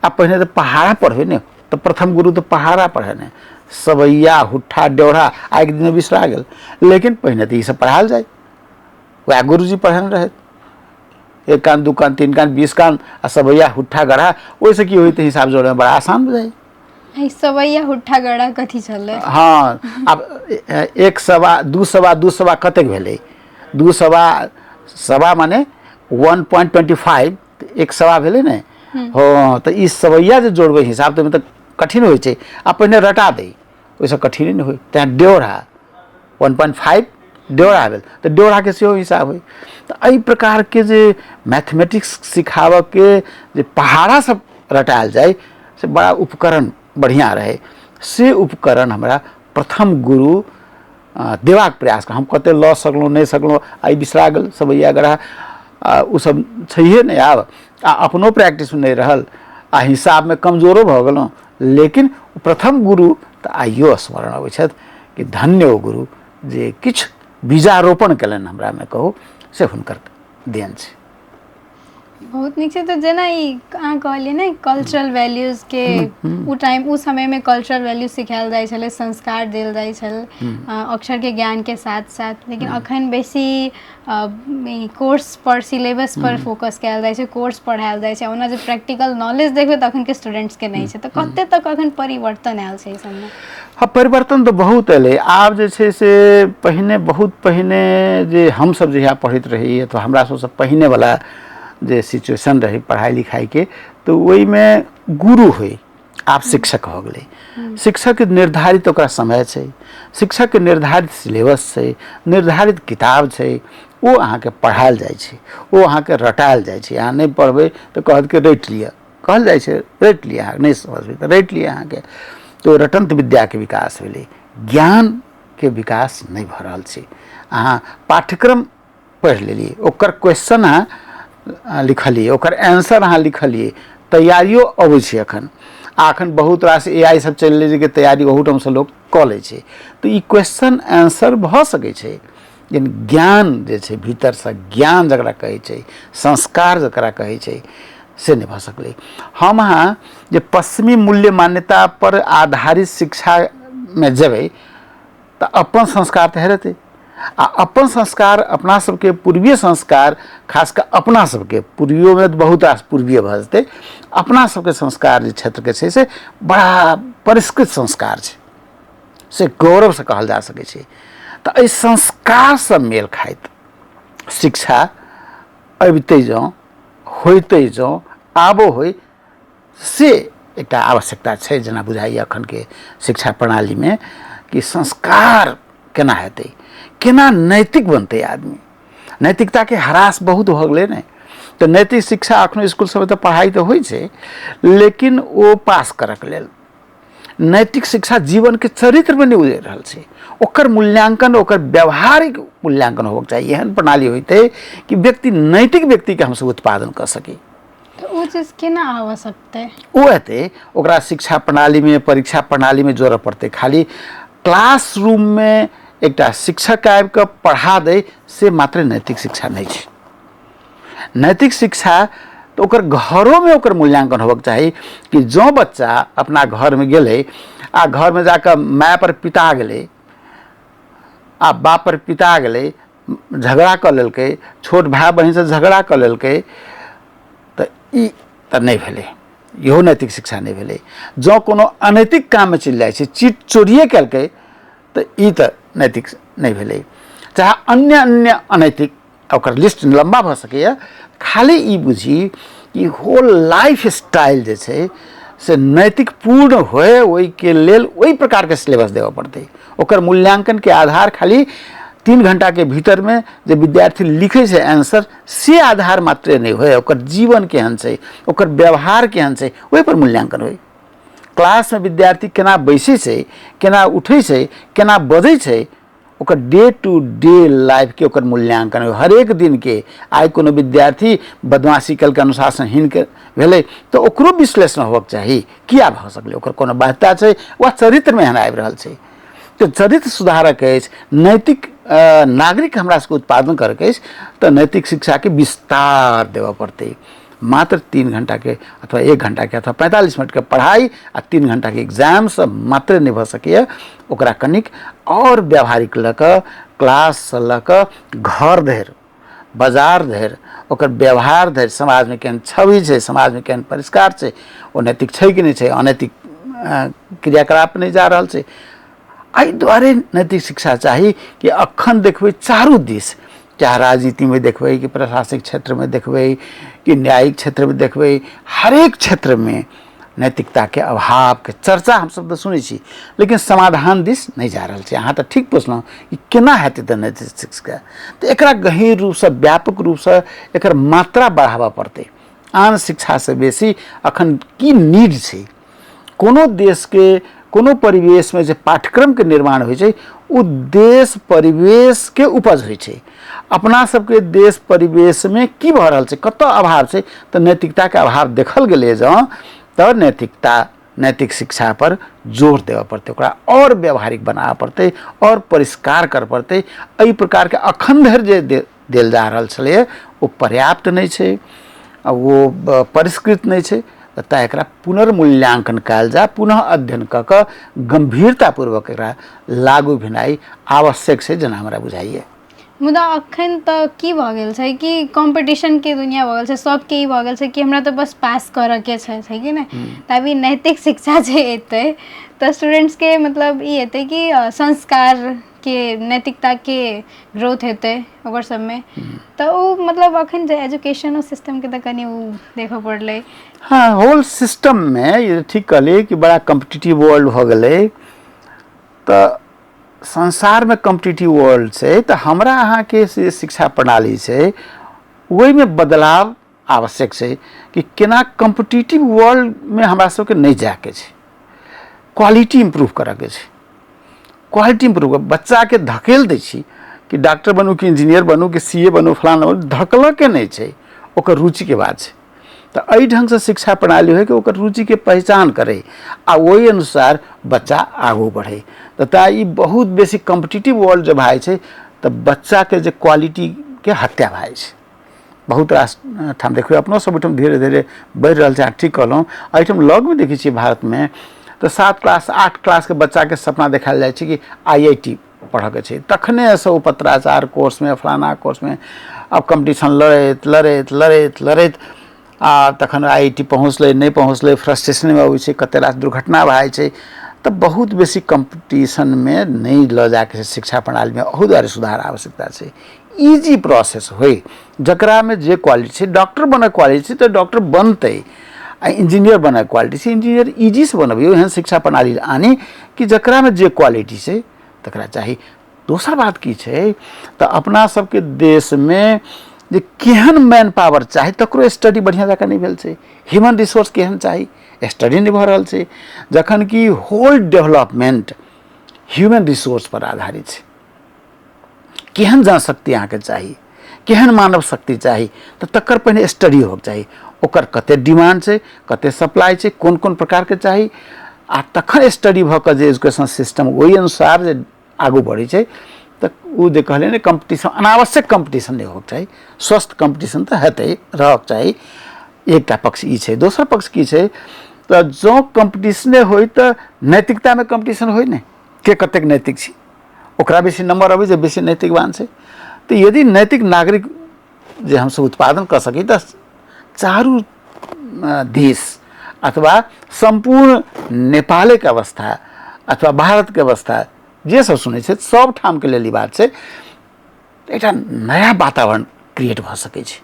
आ पहिने तऽ पहाड़ा पढ़बै ने, तऽ प्रथम गुरु तऽ पहाड़ा पढ़े ने, सबैया हुट्ठा ड्योढ़ा आइके दिनमे बिसरा गेल, लेकिन पहिने तऽ ईसब पढ़ायल जाय, वएह गुरुजी पढ़ेने रहथि। 1 कान 2 कान 3 कान 20 कान आ सबैया हुट्ठा गढ़ा, ओहिसँ की होइत, हिसाब जोड़ैमे बड़ा आसान बुझाइ। सबैया हुट्ठा गढ़ा कथी छलै? हँ, आब 1 सवा 2 सवा 2 सवा कतेक भेलै? 2 सवा, सवा माने 1.25, 1 सवा भेलै ने? हँ, तऽ ई सबैया जे जोड़बै हिसाब तऽ ओहिमे तऽ कठिन होइ छै, आ पहिने रटा दै, ओहिसँ कठिने नहि होइ। तैँ ड्योढ़ा 1.5 ड्योढ़ा भेल, तऽ ड्योढ़ाके सेहो हिसाब होइ। तऽ एहि प्रकारके जे मैथमेटिक्स सिखाबऽके जे पहाड़ा सब रटायल जाय, से बड़ा उपकरण बढ़िआँ रहै। से उपकरण हमरा प्रथम गुरु देबाक प्रयास, हम कते लऽ सकलहुँ नहि सकलहुँ, आइ बिसरा गेल सबैया गढ़ा, आ ओसब छैहे नहि आब, आ अपनो प्रैक्टिसमे नहि रहल, आ हिसाबमे कमजोरो भऽ गेलहुँ, लेकिन प्रथम गुरु तऽ आइयो स्मरण अबै छथि कि धन्य ओ गुरु जे किछु बीजारोपण केलनि हमरामे, कहू से हुनकर देन छै। बहुत नीक छै। तऽ जेना ई अहाँ कहलियै ने कल्चरल वैल्यूजके, ओ टाइम ओ समयमे कल्चरल वैल्यूज सिखायल जाइ छलै, संस्कार देल जाइ छल अक्षरके ज्ञानके साथ साथ, लेकिन अखन बेसी ई कोर्स पर, सिलेबस पर फोकस कयल जाइ छै, कोर्स पढ़ायल जाइ छै। ओना जे प्रैक्टिकल नॉलेज देखबै तऽ अखनके स्टूडेंट्सके नहि छै। तऽ कते तक अखन परिवर्तन आयल छै एहि सबमे? हँ, परिवर्तन तऽ बहुत एलै। आब जे छै से पहिने, बहुत पहिने जे हमसब जहिया पढ़ैत रही अथवा हमरा सबसँ पहिनेवला जे सिचुएशन रहै पढ़ाइ लिखाइके, तऽ ओहिमे गुरु होइ, आब शिक्षक भऽ गेलै। शिक्षक निर्धारित ओकरा समय छै, शिक्षकके निर्धारित सिलेबस छै, निर्धारित किताब छै, ओ अहाँके पढ़ायल जाइ छै, ओ अहाँके रटायल जाइ छै। अहाँ नहि पढ़बै तऽ कहत कि रटि लिअ, कहल जाइ छै रटि लिअ, अहाँ नहि समझबै तऽ रटि लिअ अहाँके। तऽ रटन्त विद्याके विकास भेलै, ज्ञानके विकास नहि भऽ रहल छै। अहाँ पाठ्यक्रम पढ़ि लेलियै, ओकर क्वेश्चन अहाँ लिखलियै, ओकर आंसर अहाँ लिखलियै, तैयारियो अबै छै एखन। आ एखन बहुत रास ए आई सब चलि जे कि तैयारी ओहूठामसँ लोक कऽ लै छै। तऽ ई क्वेश्चन आंसर भऽ सकै छै, लेकिन ज्ञान जे छै, भीतरसँ ज्ञान जकरा कहै छै, संस्कार जकरा कहै छै, से नहि भऽ सकलै। हम अहाँ जे पश्चिमी मूल्य मान्यता पर आधारित शिक्षामे जेबै तऽ अपन संस्कार तऽ हेरेतै। आ अपन संस्कार, अपना सबके पूर्वीय संस्कार, खास कऽ अपना सबके पूर्वियोमे तऽ बहुत रास पूर्वीय भऽ जेतै, अपना सबके संस्कार जे क्षेत्रके छै से बड़ा परिष्कृत संस्कार छै, से गौरवसँ कहल जा सकै छै। तऽ एहि संस्कारसँ मेल खाइत शिक्षा अबितै जँ, होइतै जँ, आबो होइ, से एकटा आवश्यकता छै। जेना बुझाइए अखनके शिक्षा प्रणालीमे कि संस्कार केना हेतै, केना नैतिक बनतै आदमी। नैतिकताके ह्रास बहुत भऽ गेलै ने। तऽ नैतिक शिक्षा अखनो इसकुल सबमे तऽ पढ़ाइ तऽ होइ छै, लेकिन ओ पास करऽके लेल। नैतिक शिक्षा जीवनके चरित्रमे नहि उजरि रहल छै। ओकर मूल्यांकन, ओकर व्यावहारिक मूल्यांकन होबक चाही। एहन प्रणाली होइतै कि व्यक्ति, नैतिक व्यक्तिके हमसब उत्पादन कऽ सकी। तऽ ओ चीज केना आबऽ सकतै? ओ हेतै, ओकरा शिक्षा प्रणालीमे, परीक्षा प्रणालीमे जोड़ऽ पड़तै। खाली क्लासरूममे एकटा शिक्षक आबि कऽ पढ़ा दै से मात्र नैतिक शिक्षा नहि छै। नैतिक शिक्षा तऽ ओकर घरोमे ओकर मूल्यांकन होबक चाही कि जँ बच्चा अपना घरमे गेलै आ घरमे जाकऽ माय पर पिता गेलै आ बाप पर पिता गेलै, झगड़ा कऽ लेलकै, छोट भाय बहिनसँ झगड़ा कऽ लेलकै, तऽ ई तऽ नहि भेलै, इहो नैतिक शिक्षा नहि भेलै। जँ कोनो अनैतिक काममे चलि जाइ छै, चीट चोरिए केलकै, तऽ ई तऽ नैतिक नहि भेलै। चाहे अन्य अन्य अनैतिक, ओकर लिस्ट लम्बा भऽ सकैए। खाली ई बुझी कि होल लाइफ स्टाइल जे छै से नैतिक पूर्ण होए, ओहिके लेल ओहि प्रकारके सिलेबस देबऽ पड़तै। ओकर मूल्यांकनके आधार खाली 3 घंटाके भीतरमे जे विद्यार्थी लिखै छै आंसर, से आधार मात्रे नहि होए। ओकर जीवन केहन छै, ओकर व्यवहार केहन छै, ओहिपर मूल्यांकन होइ। क्लासमे विद्यार्थी केना बैसै छै, केना उठै छै, केना बजै छै, ओकर डे टू डे लाइफके ओकर मूल्यांकन होइ हरेक दिनके। आइ कोनो विद्यार्थी बदमाशी केलकै, अनुशासनहीन के भेलै, तऽ ओकरो विश्लेषण होबक चाही। किया भऽ सकलै? ओकर कोनो बाध्यता छै वा चरित्रमे एहन आबि रहल छै? तऽ चरित्र सुधारक अछि, नैतिक नागरिक हमरा सबके उत्पादन करैके अछि, तऽ नैतिक शिक्षाके विस्तार देबऽ पड़तै। मात्र 3 घंटाके अथवा 1 घंटाके अथवा 45 मिनटके पढ़ाइ आ 3 घंटाके एग्जामसँ मात्रे नहि भऽ सकैए। ओकरा कनिक आओर व्यावहारिक लऽ कऽ, क्लाससँ लऽ कऽ घर धरि, बाजार धरि, ओकर व्यवहार धरि, समाजमे केहन छवि छै, समाजमे केहन परिष्कार छै, ओ नैतिक छै कि नहि छै, अनैतिक क्रियाकलाप नहि जा रहल छै। एहि दुआरे नैतिक शिक्षा चाही कि अखन देखबै चारू दिस, चाहे राजनीतिमे देखबै कि प्रशासनिक क्षेत्रमे देखबै कि न्यायिक क्षेत्रमे देखबै, हरेक क्षेत्रमे नैतिकताके अभावके चर्चा हमसब तऽ सुनै छी, लेकिन समाधान दिस नहि जा रहल छै। अहाँ तऽ ठीक पुछलहुँ कि केना हेतै तऽ नैतिक शिक्षा। तऽ एकरा गहीर रूपसँ, व्यापक रूपसँ एकर मात्रा बढ़ाबऽ पड़तै। आन शिक्षासँ बेसी अखन की नीड छै? कोनो देशके कोनो परिवेशमे जे पाठ्यक्रमके निर्माण होइ छै, ओ देश परिवेशके उपज होइ छै। अपना सबके देश परिवेशमे की भऽ रहल छै, कतऽ अभाव छै? तऽ नैतिकताके अभाव देखल गेलै जँ, तऽ नैतिकता, नैतिक शिक्षा पर जोर देबऽ पड़तै। ओकरा आओर व्यवहारिक बनाबऽ पड़तै आओर परिष्कार करऽ पड़तै। एहि प्रकारके अखन धरि जे देल जा रहल छलैए, ओ पर्याप्त नहि छै आ ओ परिष्कृत नहि छै। तऽ तैँ एकरा पुनर्मूल्यांकन कयल जाय, पुनः अध्ययन कऽ कऽ गम्भीरतापूर्वक एकरा लागू भेनाइ आवश्यक छै, जेना हमरा बुझाइए। मुदा अखन तऽ की भऽ गेल छै कि कॉम्पिटिशनके दुनिया भऽ गेल छै। सबके ई भऽ गेल छै कि हमरा तऽ बस पास करऽके छै, छै कि नहि? तऽ अभी नैतिक शिक्षा जे एतै तऽ स्टूडेंट्सके मतलब ई हेतै कि संस्कारके, नैतिकताके ग्रोथ हेतै ओकर सबमे। तऽ ओ मतलब अखन जे एजुकेशनो सिस्टमके तऽ कनि ओ देखऽ पड़लै। हँ, होल सिस्टममे ई ठीक कहलियै कि बड़ा कम्पिटिटिव वर्ल्ड भऽ गेलै। तऽ संसारमे कम्पिटिटिव वर्ल्ड छै, तऽ हमरा अहाँके से शिक्षा प्रणाली छै, ओहिमे बदलाव आवश्यक छै कि केना कम्पिटिटिव वर्ल्डमे हमरा सबके नहि जायके छै, क्वालिटी इम्प्रूव करऽके छै। क्वालिटी इम्प्रूव, बच्चाके धकेल दै छी कि डॉक्टर बनू कि इंजीनियर बनू कि सी ए बनू, फलाना बनू, धकलऽके नहि छै। ओकर रुचिके बात छै। तऽ एहि ढङ्गसँ शिक्षा प्रणाली होइ कि ओकर रुचिके पहचान करै आ ओहि अनुसार बच्चा आगू बढ़ै। तऽ तैँ ई बहुत बेसी कॉम्पिटिटिव वर्ल्ड जे भए जाइ छै तऽ बच्चाके जे क्वालिटीके हत्या भए जाइ छै। बहुत रास ठाम देखबै, अपनो सब ओहिठाम धीरे धीरे बढ़ि रहल छै। अहाँ ठीक कहलहुँ, एहिठाम लगमे देखै छियै भारतमे तऽ 7 क्लास 8 क्लासके बच्चाके सपना देखायल जाइ छै कि IIT पढ़ऽके छै, तखनेसँ ओ पत्राचार कोर्समे फलाना कोर्समे आब कम्पटिशन लड़ैत लड़ैत लड़ैत लड़ैत आ तखन IIT पहुँचलै नहि पहुँचलै, फ्रस्ट्रेशनमे अबै छै, कते रास दुर्घटना भए जाइ छै। तऽ बहुत बेसी कम्पटिशनमे नहि लऽ जाके छै शिक्षा प्रणालीमे, अहू दुआरे सुधार आवश्यकता छै। इजी प्रोसेस होइ, जकरामे जे क्वालिटी छै, डॉक्टर बनऽ क्वालिटी छै तऽ डॉक्टर बनतै, आ इंजीनियर बनऽ क्वालिटी छै इंजीनियर इजीसँ बनबियौ। एहन शिक्षा प्रणाली आनी कि जकरामे जे क्वालिटी छै तकरा चाही। दोसर बात की छै तऽ अपना सबके देशमे जे केहन मैन पावर चाही तकरो स्टडी बढ़िआँ जकाँ नहि भेल छै। ह्यूमन रिसोर्स केहन चाही स्टडी नहि भऽ रहल छै, जखन कि होल डेवलपमेंट ह्यूमन रिसोर्स पर आधारित छै। केहन जनशक्ति अहाँके चाही, केहन मानव शक्ति चाही, तऽ तकर पहिने स्टडी होबक चाही, ओकर कते डिमांड छै, कते सप्लाई छै, कोन कोन प्रकारके चाही, आ तखन स्टडी भऽ कऽ जे एजुकेशन सिस्टम ओहि अनुसार जे आगू बढ़ै छै। तऽ ओ जे कहलियै ने कम्पटिशन, अनावश्यक कम्पटिशन नहि होबक चाही, स्वस्थ कम्पटिशन तऽ हेतै, रहक चाही। एकटा पक्ष ई छै। दोसर पक्ष की छै तऽ जँ कम्पटिशने होइ तऽ नैतिकतामे कम्पटिशन होइ ने, के कतेक नैतिक छी, ओकरा बेसी नंबर अबै जे बेसी नैतिकवान छै। तऽ यदि नैतिक नागरिक जे हमसब उत्पादन कऽ सकी तऽ चारू देश अथवा सम्पूर्ण नेपालेके अवस्था अथवा भारतके अवस्था जे सब सुनै छै सब ठामके लेल ई बात छै, एकटा नया वातावरण क्रिएट भऽ सकै छै।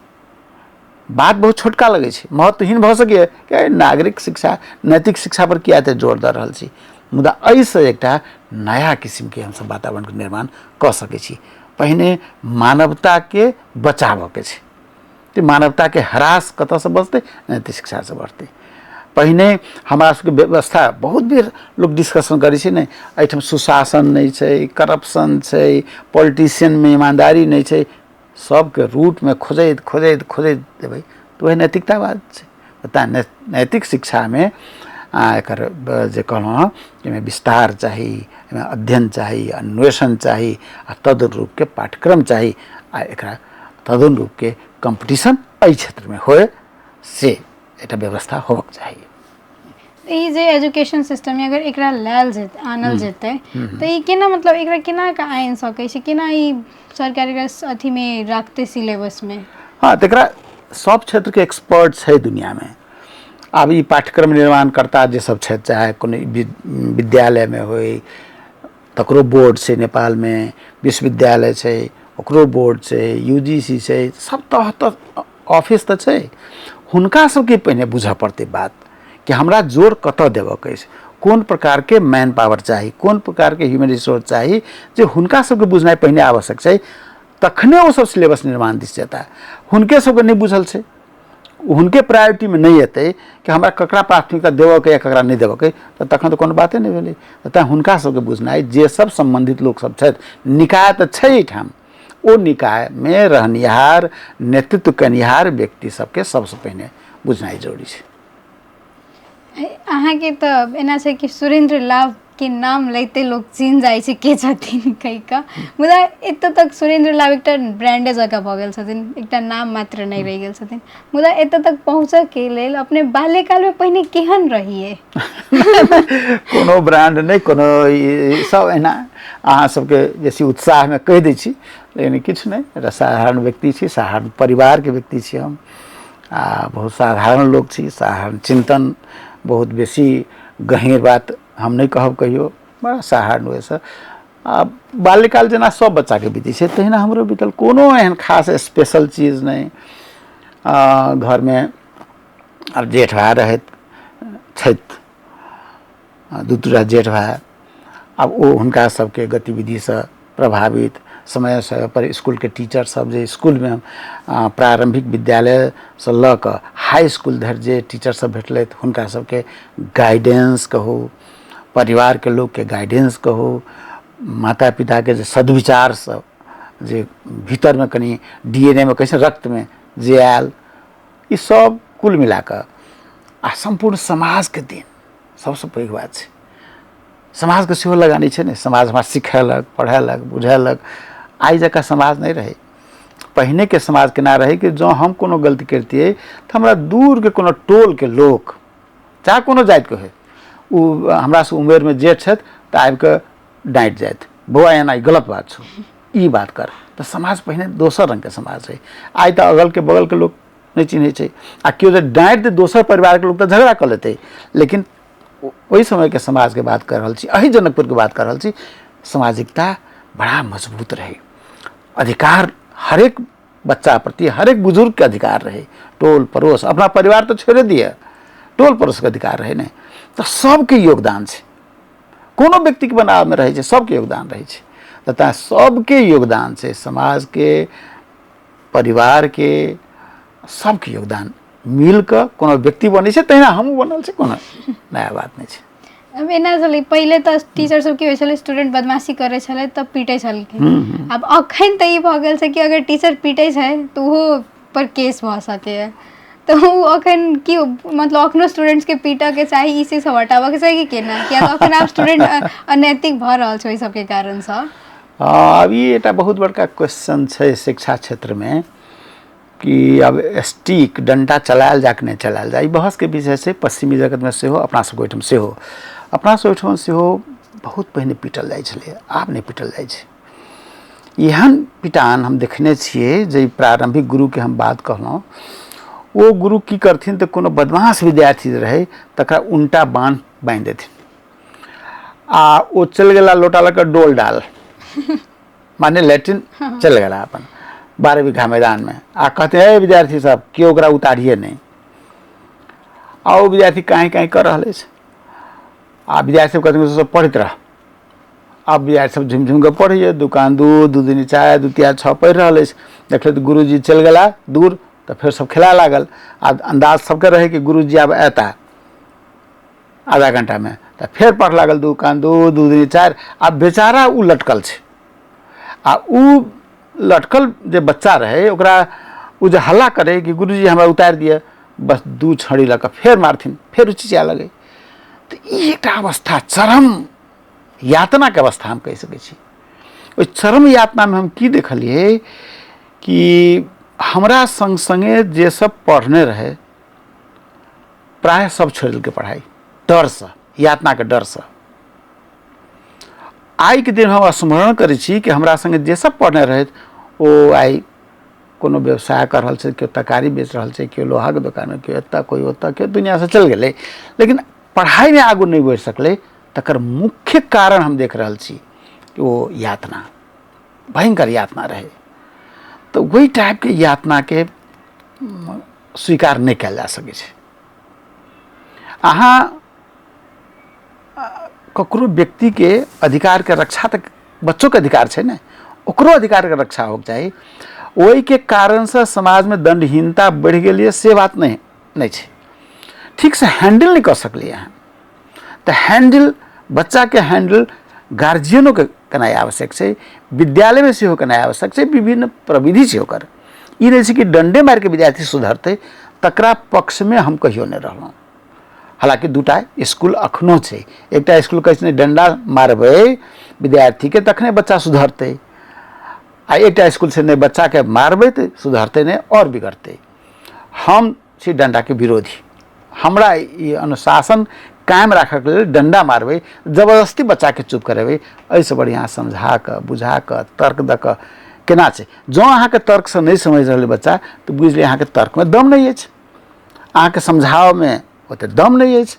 बात बहुत छोटका लगै छै, महत्वहीन भऽ सकैए कि नागरिक शिक्षा नैतिक शिक्षा पर किया एते जोर दऽ रहल छी, मुदा एहिसँ एकटा नया किसिमके हमसब वातावरणके निर्माण कऽ सकै छी। पहिने मानवताके बचाबऽके छै, तऽ मानवताके ह्रास कतऽसँ बचतै? नैतिक शिक्षासँ बढ़तै। पहिने हमरा सबके व्यवस्था बहुत बेर लोक डिस्कशन करै छै ने, एहिठाम सुशासन नहि छै, करप्शन छै, पॉलिटिशियनमे ईमानदारी नहि छै, सबके रूटमे खोजैत खोजैत खोजैत जेबै तऽ वएह नैतिकतावाद छै। तैँ नैतिक शिक्षामे एकर जे कहलहुँ हँ एहिमे विस्तार चाही, एहिमे अध्ययन चाही, अन्वेषण चाही आ तदनुरूपके पाठ्यक्रम चाही आ एकरा तदनुरूपके कम्पटिशन एहि क्षेत्रमे होय से एकटा व्यवस्था होबक चाही। ई जे एजुकेशन सिस्टम अगर एकरा लायल जेतै, आनल जेतै, तऽ ई केना, मतलब एकरा केना कऽ आनि सकै छै, केना ई सरकार एकरा अथीमे राखतै सिलेबसमे? हँ, तऽ एकरा सब क्षेत्रके एक्सपर्ट छै दुनियामे। आब ई पाठ्यक्रम निर्माणकर्ता जे सब छथि, चाहे कोनो विद्यालयमे होइ तकरो बोर्ड छै, नेपालमे विश्वविद्यालय छै ओकरो बोर्ड छै, UGC छै, सब तरह तऽ ऑफिस तऽ छै। हुनका सबके पहिने बुझऽ पड़तै बात कि हमरा जोर कतऽ देबऽके अछि, कोन प्रकारके मैन पावर चाही, कोन प्रकारके ह्यूमन रिसोर्स चाही, जे हुनका सबके बुझनाइ पहिने आवश्यक छै, तखने ओ सब सिलेबस निर्माण दिस जेता। हुनके सबके नहि बुझल छै, हुनके प्रायोरिटीमे नहि एतै कि हमरा ककरा प्राथमिकता देबऽके या ककरा नहि देबऽके, तऽ तखन तऽ कोनो बाते नहि भेलै। तऽ हुनका सबके बुझनाइ जे सब सम्बन्धित लोक सब छथि, निकाय तऽ छै एहिठाम, ओ निकायमे रहनिहार नेतृत्व कयनिहार व्यक्ति सबके सबसँ पहिने बुझनाइ जरूरी छै। अहाँके तऽ एना छै कि सुरेंद्र लाभके नाम लैते लोक चिन्ह जाइ छै के छथिन कहि कऽ, मुदा एतऽ तक सुरेंद्र लाभ एकटा ब्रांडे जकाँ भऽ गेल छथिन, एकटा नाम मात्र नहि रहि गेल छथिन। मुदा एतऽ तक पहुँचऽके लेल अपने बाल्यकालमे पहिने केहन रहियै? कोनो ब्रांड नहि, कोनो सब एहिना अहाँ सबके बेसी उत्साहमे कहि दै छी, लेकिन किछु नहि, एकटा साधारण व्यक्ति छी, साधारण परिवारके व्यक्ति छी हम, आ बहुत साधारण लोक छी, साधारण चिन्तन, बहुत बेसी गहीँर बात हम नहि कहब कहियो, बड़ा साधारण ओहिसँ। आ बाल्यकाल जेना सब बच्चाके बीतै छै तहिना हमरो बीतल, कोनो एहन खास स्पेशल चीज नहि। घरमे आब जेठ भाय रहैत छथि, दू दूटा जेठ भाय, आब ओ हुनका सबके गतिविधिसँ प्रभावित, समय समय पर इसकुलके टीचर सब जे इसकुलमे प्रारम्भिक विद्यालयसँ लऽ कऽ हाई इसकुल धरि जे टीचर सब भेटलथि हुनका सबके गाइडेंस कहू, परिवारके लोकके गाइडेंस कहू, माता पिताके जे सद्विचार सब जे भीतरमे कनि DNA मे कहै छै रक्तमे जे आयल ई सब कुल मिला कऽ आ सम्पूर्ण समाजके देन सबसँ पैघ बात छै। समाजके सेहो लगानी छै ने, समाज हमरा सिखेलक, पढ़ेलक, बुझेलक। आइ जकाँ समाज नहि रहै। पहिनेके समाज केना रहै कि जँ हम कोनो गलती करितियै तऽ हमरा दूरके कोनो टोलके लोक, चाहे कोनो जातिके होइ, ओ हमरासँ उमेरमे जेठ छथि तऽ आबिकऽ डाँटि जाथि, बौआ एना ई गलत बात छौ, ई बात कर। तऽ समाज पहिने दोसर रङ्गके समाज रहै। आइ तऽ अगलके बगलके लोक नहि चिन्है छै, आ केओ जे डाँटि दे दोसर परिवारके लोक तऽ झगड़ा कऽ लेतै। लेकिन ओहि समयके समाजके बात कऽ रहल छी, एहि जनकपुरके बात कऽ रहल छी, सामाजिकता बड़ा मजबूत रहै। अधिकार हरेक बच्चा प्रति, हरेक बुजुर्गके अधिकार रहै, टोल पड़ोस, अपना परिवार तऽ छोड़े दिअ, टोल पड़ोसके अधिकार रहै ने। तऽ सबके योगदान छै, कोनो व्यक्तिके बनाबऽमे रहै छै, सबके योगदान रहै छै। तऽ तैँ सबके योगदान छै, समाजके, परिवारके, सबके योगदान मिल कऽ कोनो व्यक्ति बनै छै। तहिना हमहूँ बनल छी, कोनो नया बात नहि छै। अब एना छलै पहिले तऽ टीचर सब की होइ छलै, स्टूडेंट बदमाशी करै छलै तऽ पीटै छलखिन। आब अखन तऽ ई भऽ गेल छै कि अगर टीचर पीटै छै तऽ ओहो पर केस भऽ सकैए। तऽ ओ अखन की मतलब अखनो स्टूडेंट्सके पीटऽके चाही, ई चीज सब हटाबऽके चाही कि केना? किया तऽ अखन आब स्टूडेंट अनैतिक भऽ रहल छै ओहि सबके कारणसँ। हँ, आब ई एकटा बहुत बड़का क्वेश्चन छै शिक्षा क्षेत्रमे कि आब स्टिक डंडा चलायल जाए कि नहि चलायल जाए। ई बहसके विषय छै पश्चिमी जगतमे सेहो, अपना सबके ओहिठाम सेहो। अपना सब ओहिठाम सेहो बहुत पहिने पीटल जाइ छलै, आब नहि पीटल जाइ छै। एहन पिटान हम देखने छियै, जे प्रारम्भिक गुरुके हम बात कहलहुँ, ओ गुरु की करथिन तऽ कोनो बदमाश विद्यार्थी जे रहै तकरा उनटा बान्ह बान्हि देथिन आ ओ चलि गेला लोटा लऽ कऽ डोल डाल, माने लैट्रिन चलि गेला अपन 12 बीघा मैदानमे, आ कहते हे विद्यार्थी सब केओ ओकरा उतारिए नहि। आ ओ विद्यार्थी काँय काँय कऽ रहल अछि, आ विद्यार्थी सब कहथिन सब पढ़ैत रह। आब विद्यार्थी सब झुमि झुमि कऽ पढ़ैए, दुकान दू, दू दिनी चारि, दू तिया छओ पढ़ि रहल अछि। देखलै तऽ गुरुजी चलि गेला दूर, तऽ फेर सब खेलाय लागल। आ अन्दाज सबके रहै कि गुरुजी आब अयता आधा घंटामे, तऽ फेर पढ़ लागल दू कान दू, दू दिनी चारि। आ बेचारा ओ लटकल छै, आ ओ लटकल जे बच्चा रहै ओकरा ओ जे हल्ला करै कि गुरुजी हमरा उतारि दिअ, बस दू छड़ी लऽ कऽ फेर मारथिन, फेर ओ चिचिया लगै। तऽ ई एकटा अवस्था चरम यातनाके अवस्था हम कहि सकै छी। ओहि चरम यातनामे हम की देखलियै कि हमरा सङ्ग सङ्गे जे सब पढ़ने रहै प्रायः सब छोड़ि देलकै पढ़ाइ डरसँ, यातनाके डरसँ। आइके दिन हम स्मरण करै छी कि हमरा सङ्गे जे सब पढ़ने रहथि ओ आइ कोनो व्यवसाय कऽ रहल छै, केओ तरकारी बेच रहल छै, केओ लोहाके दोकानमे, केओ एतऽ, कोइ ओतऽ, केओ दुनिआँसँ चलि गेलै, लेकिन पढ़ाइमे आगू नहि बढ़ि सकलै। तकर मुख्य कारण हम देख रहल छी कि ओ यातना, भयङ्कर यातना रहै। तऽ ओहि टाइपके यातनाके स्वीकार नहि कयल जा सकै छै। अहाँ ककरो व्यक्तिके अधिकारके रक्षा तऽ बच्चोके अधिकार छै ने, ओकरो अधिकारके रक्षा होके चाही। ओहिके कारणसँ समाजमे दण्डहीनता बढ़ि गेल यऽ से बात नहि छै। ठीकसँ हैंडल नहि कऽ सकलियै अहाँ, तऽ हैंडल बच्चाके हैंडल गार्जियनोके केनाइ आवश्यक छै, विद्यालयमे सेहो केनाइ आवश्यक छै। विभिन्न प्रविधि छै ओकर, ई नहि छै कि डण्डे मारिके विद्यार्थी सुधरतै, तकरा पक्षमे हम कहियो नहि रहलहुँ। हालाँकि दूटा स्कूल अखनो छै, एकटा स्कूल कहै छै नहि डण्डा मारबै विद्यार्थीके तखने बच्चा सुधरतै, आ एकटा स्कूल छै नहि बच्चाके मारबै तऽ सुधरतै नहि आओर बिगड़तै। हम छी डण्डाके विरोधी। हमरा ई अनुशासन कायम राखऽके लेल डण्डा मारबै, जबरदस्ती बच्चाके चुप करेबै, एहिसँ बढ़िआँ समझा कऽ बुझा कऽ तर्क दऽ कऽ केना छै। जँ अहाँके तर्कसँ नहि समझि रहल बच्चा तऽ बुझि लिअ अहाँके तर्कमे दम नहि अछि, अहाँके समझाबऽमे ओते दम नहि अछि।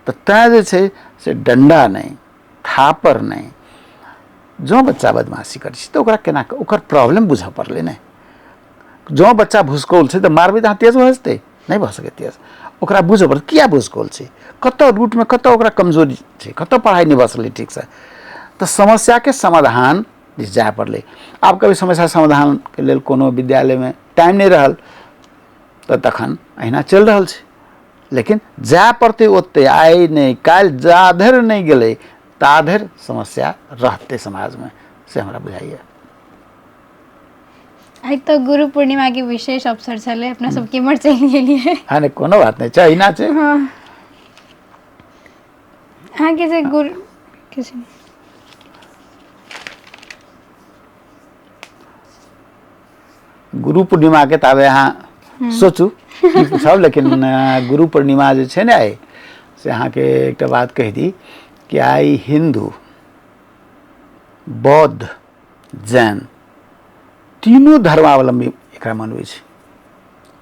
तऽ तैँ जे छै से डण्डा नहि, थापर नहि, जँ बच्चा बदमाशी करै छै तऽ ओकरा केना कऽ ओकर प्रॉब्लम बुझऽ पड़लै ने। जँ बच्चा भुसकौल छै तऽ मारबै तऽ अहाँ तेज भऽ जेतै? नहि भऽ सकै तेज। ओकरा बुझऽ पड़त किया भुसकौल छै, कतऽ रूटमे कतऽ ओकरा कमजोरी छै, कतऽ पढ़ाइ नहि भऽ सकलै ठीकसँ। तऽ समस्याके समाधान दिस जाय पड़लै। आब कभी समस्या समाधानके लेल कोनो विद्यालयमे टाइम नहि रहल तऽ तखन अहिना चलि रहल छै, लेकिन जाय पड़तै ओतै, आइ नहि काल्हि, जा धरि नहि गेलै ता धरि समस्या रहतै समाजमे, से हमरा बुझाइए। आइ तऽ गुरु पूर्णिमा के विशेष अवसर छलै, अपना सब केम्हर चलि गेलियै। हँ, नहि कोनो बात नहि छै, अहिना छै। हँ, अहाँके जे गुरु किछु गुरु पूर्णिमाके ताबे अहाँ सोचू की पूछब, लेकिन गुरु पूर्णिमा जे छै ने आइ, से अहाँके एकटा बात कहि दी कि आइ हिन्दू, बौद्ध, जैन तीनू धर्मावलम्बी एकरा मनबै छै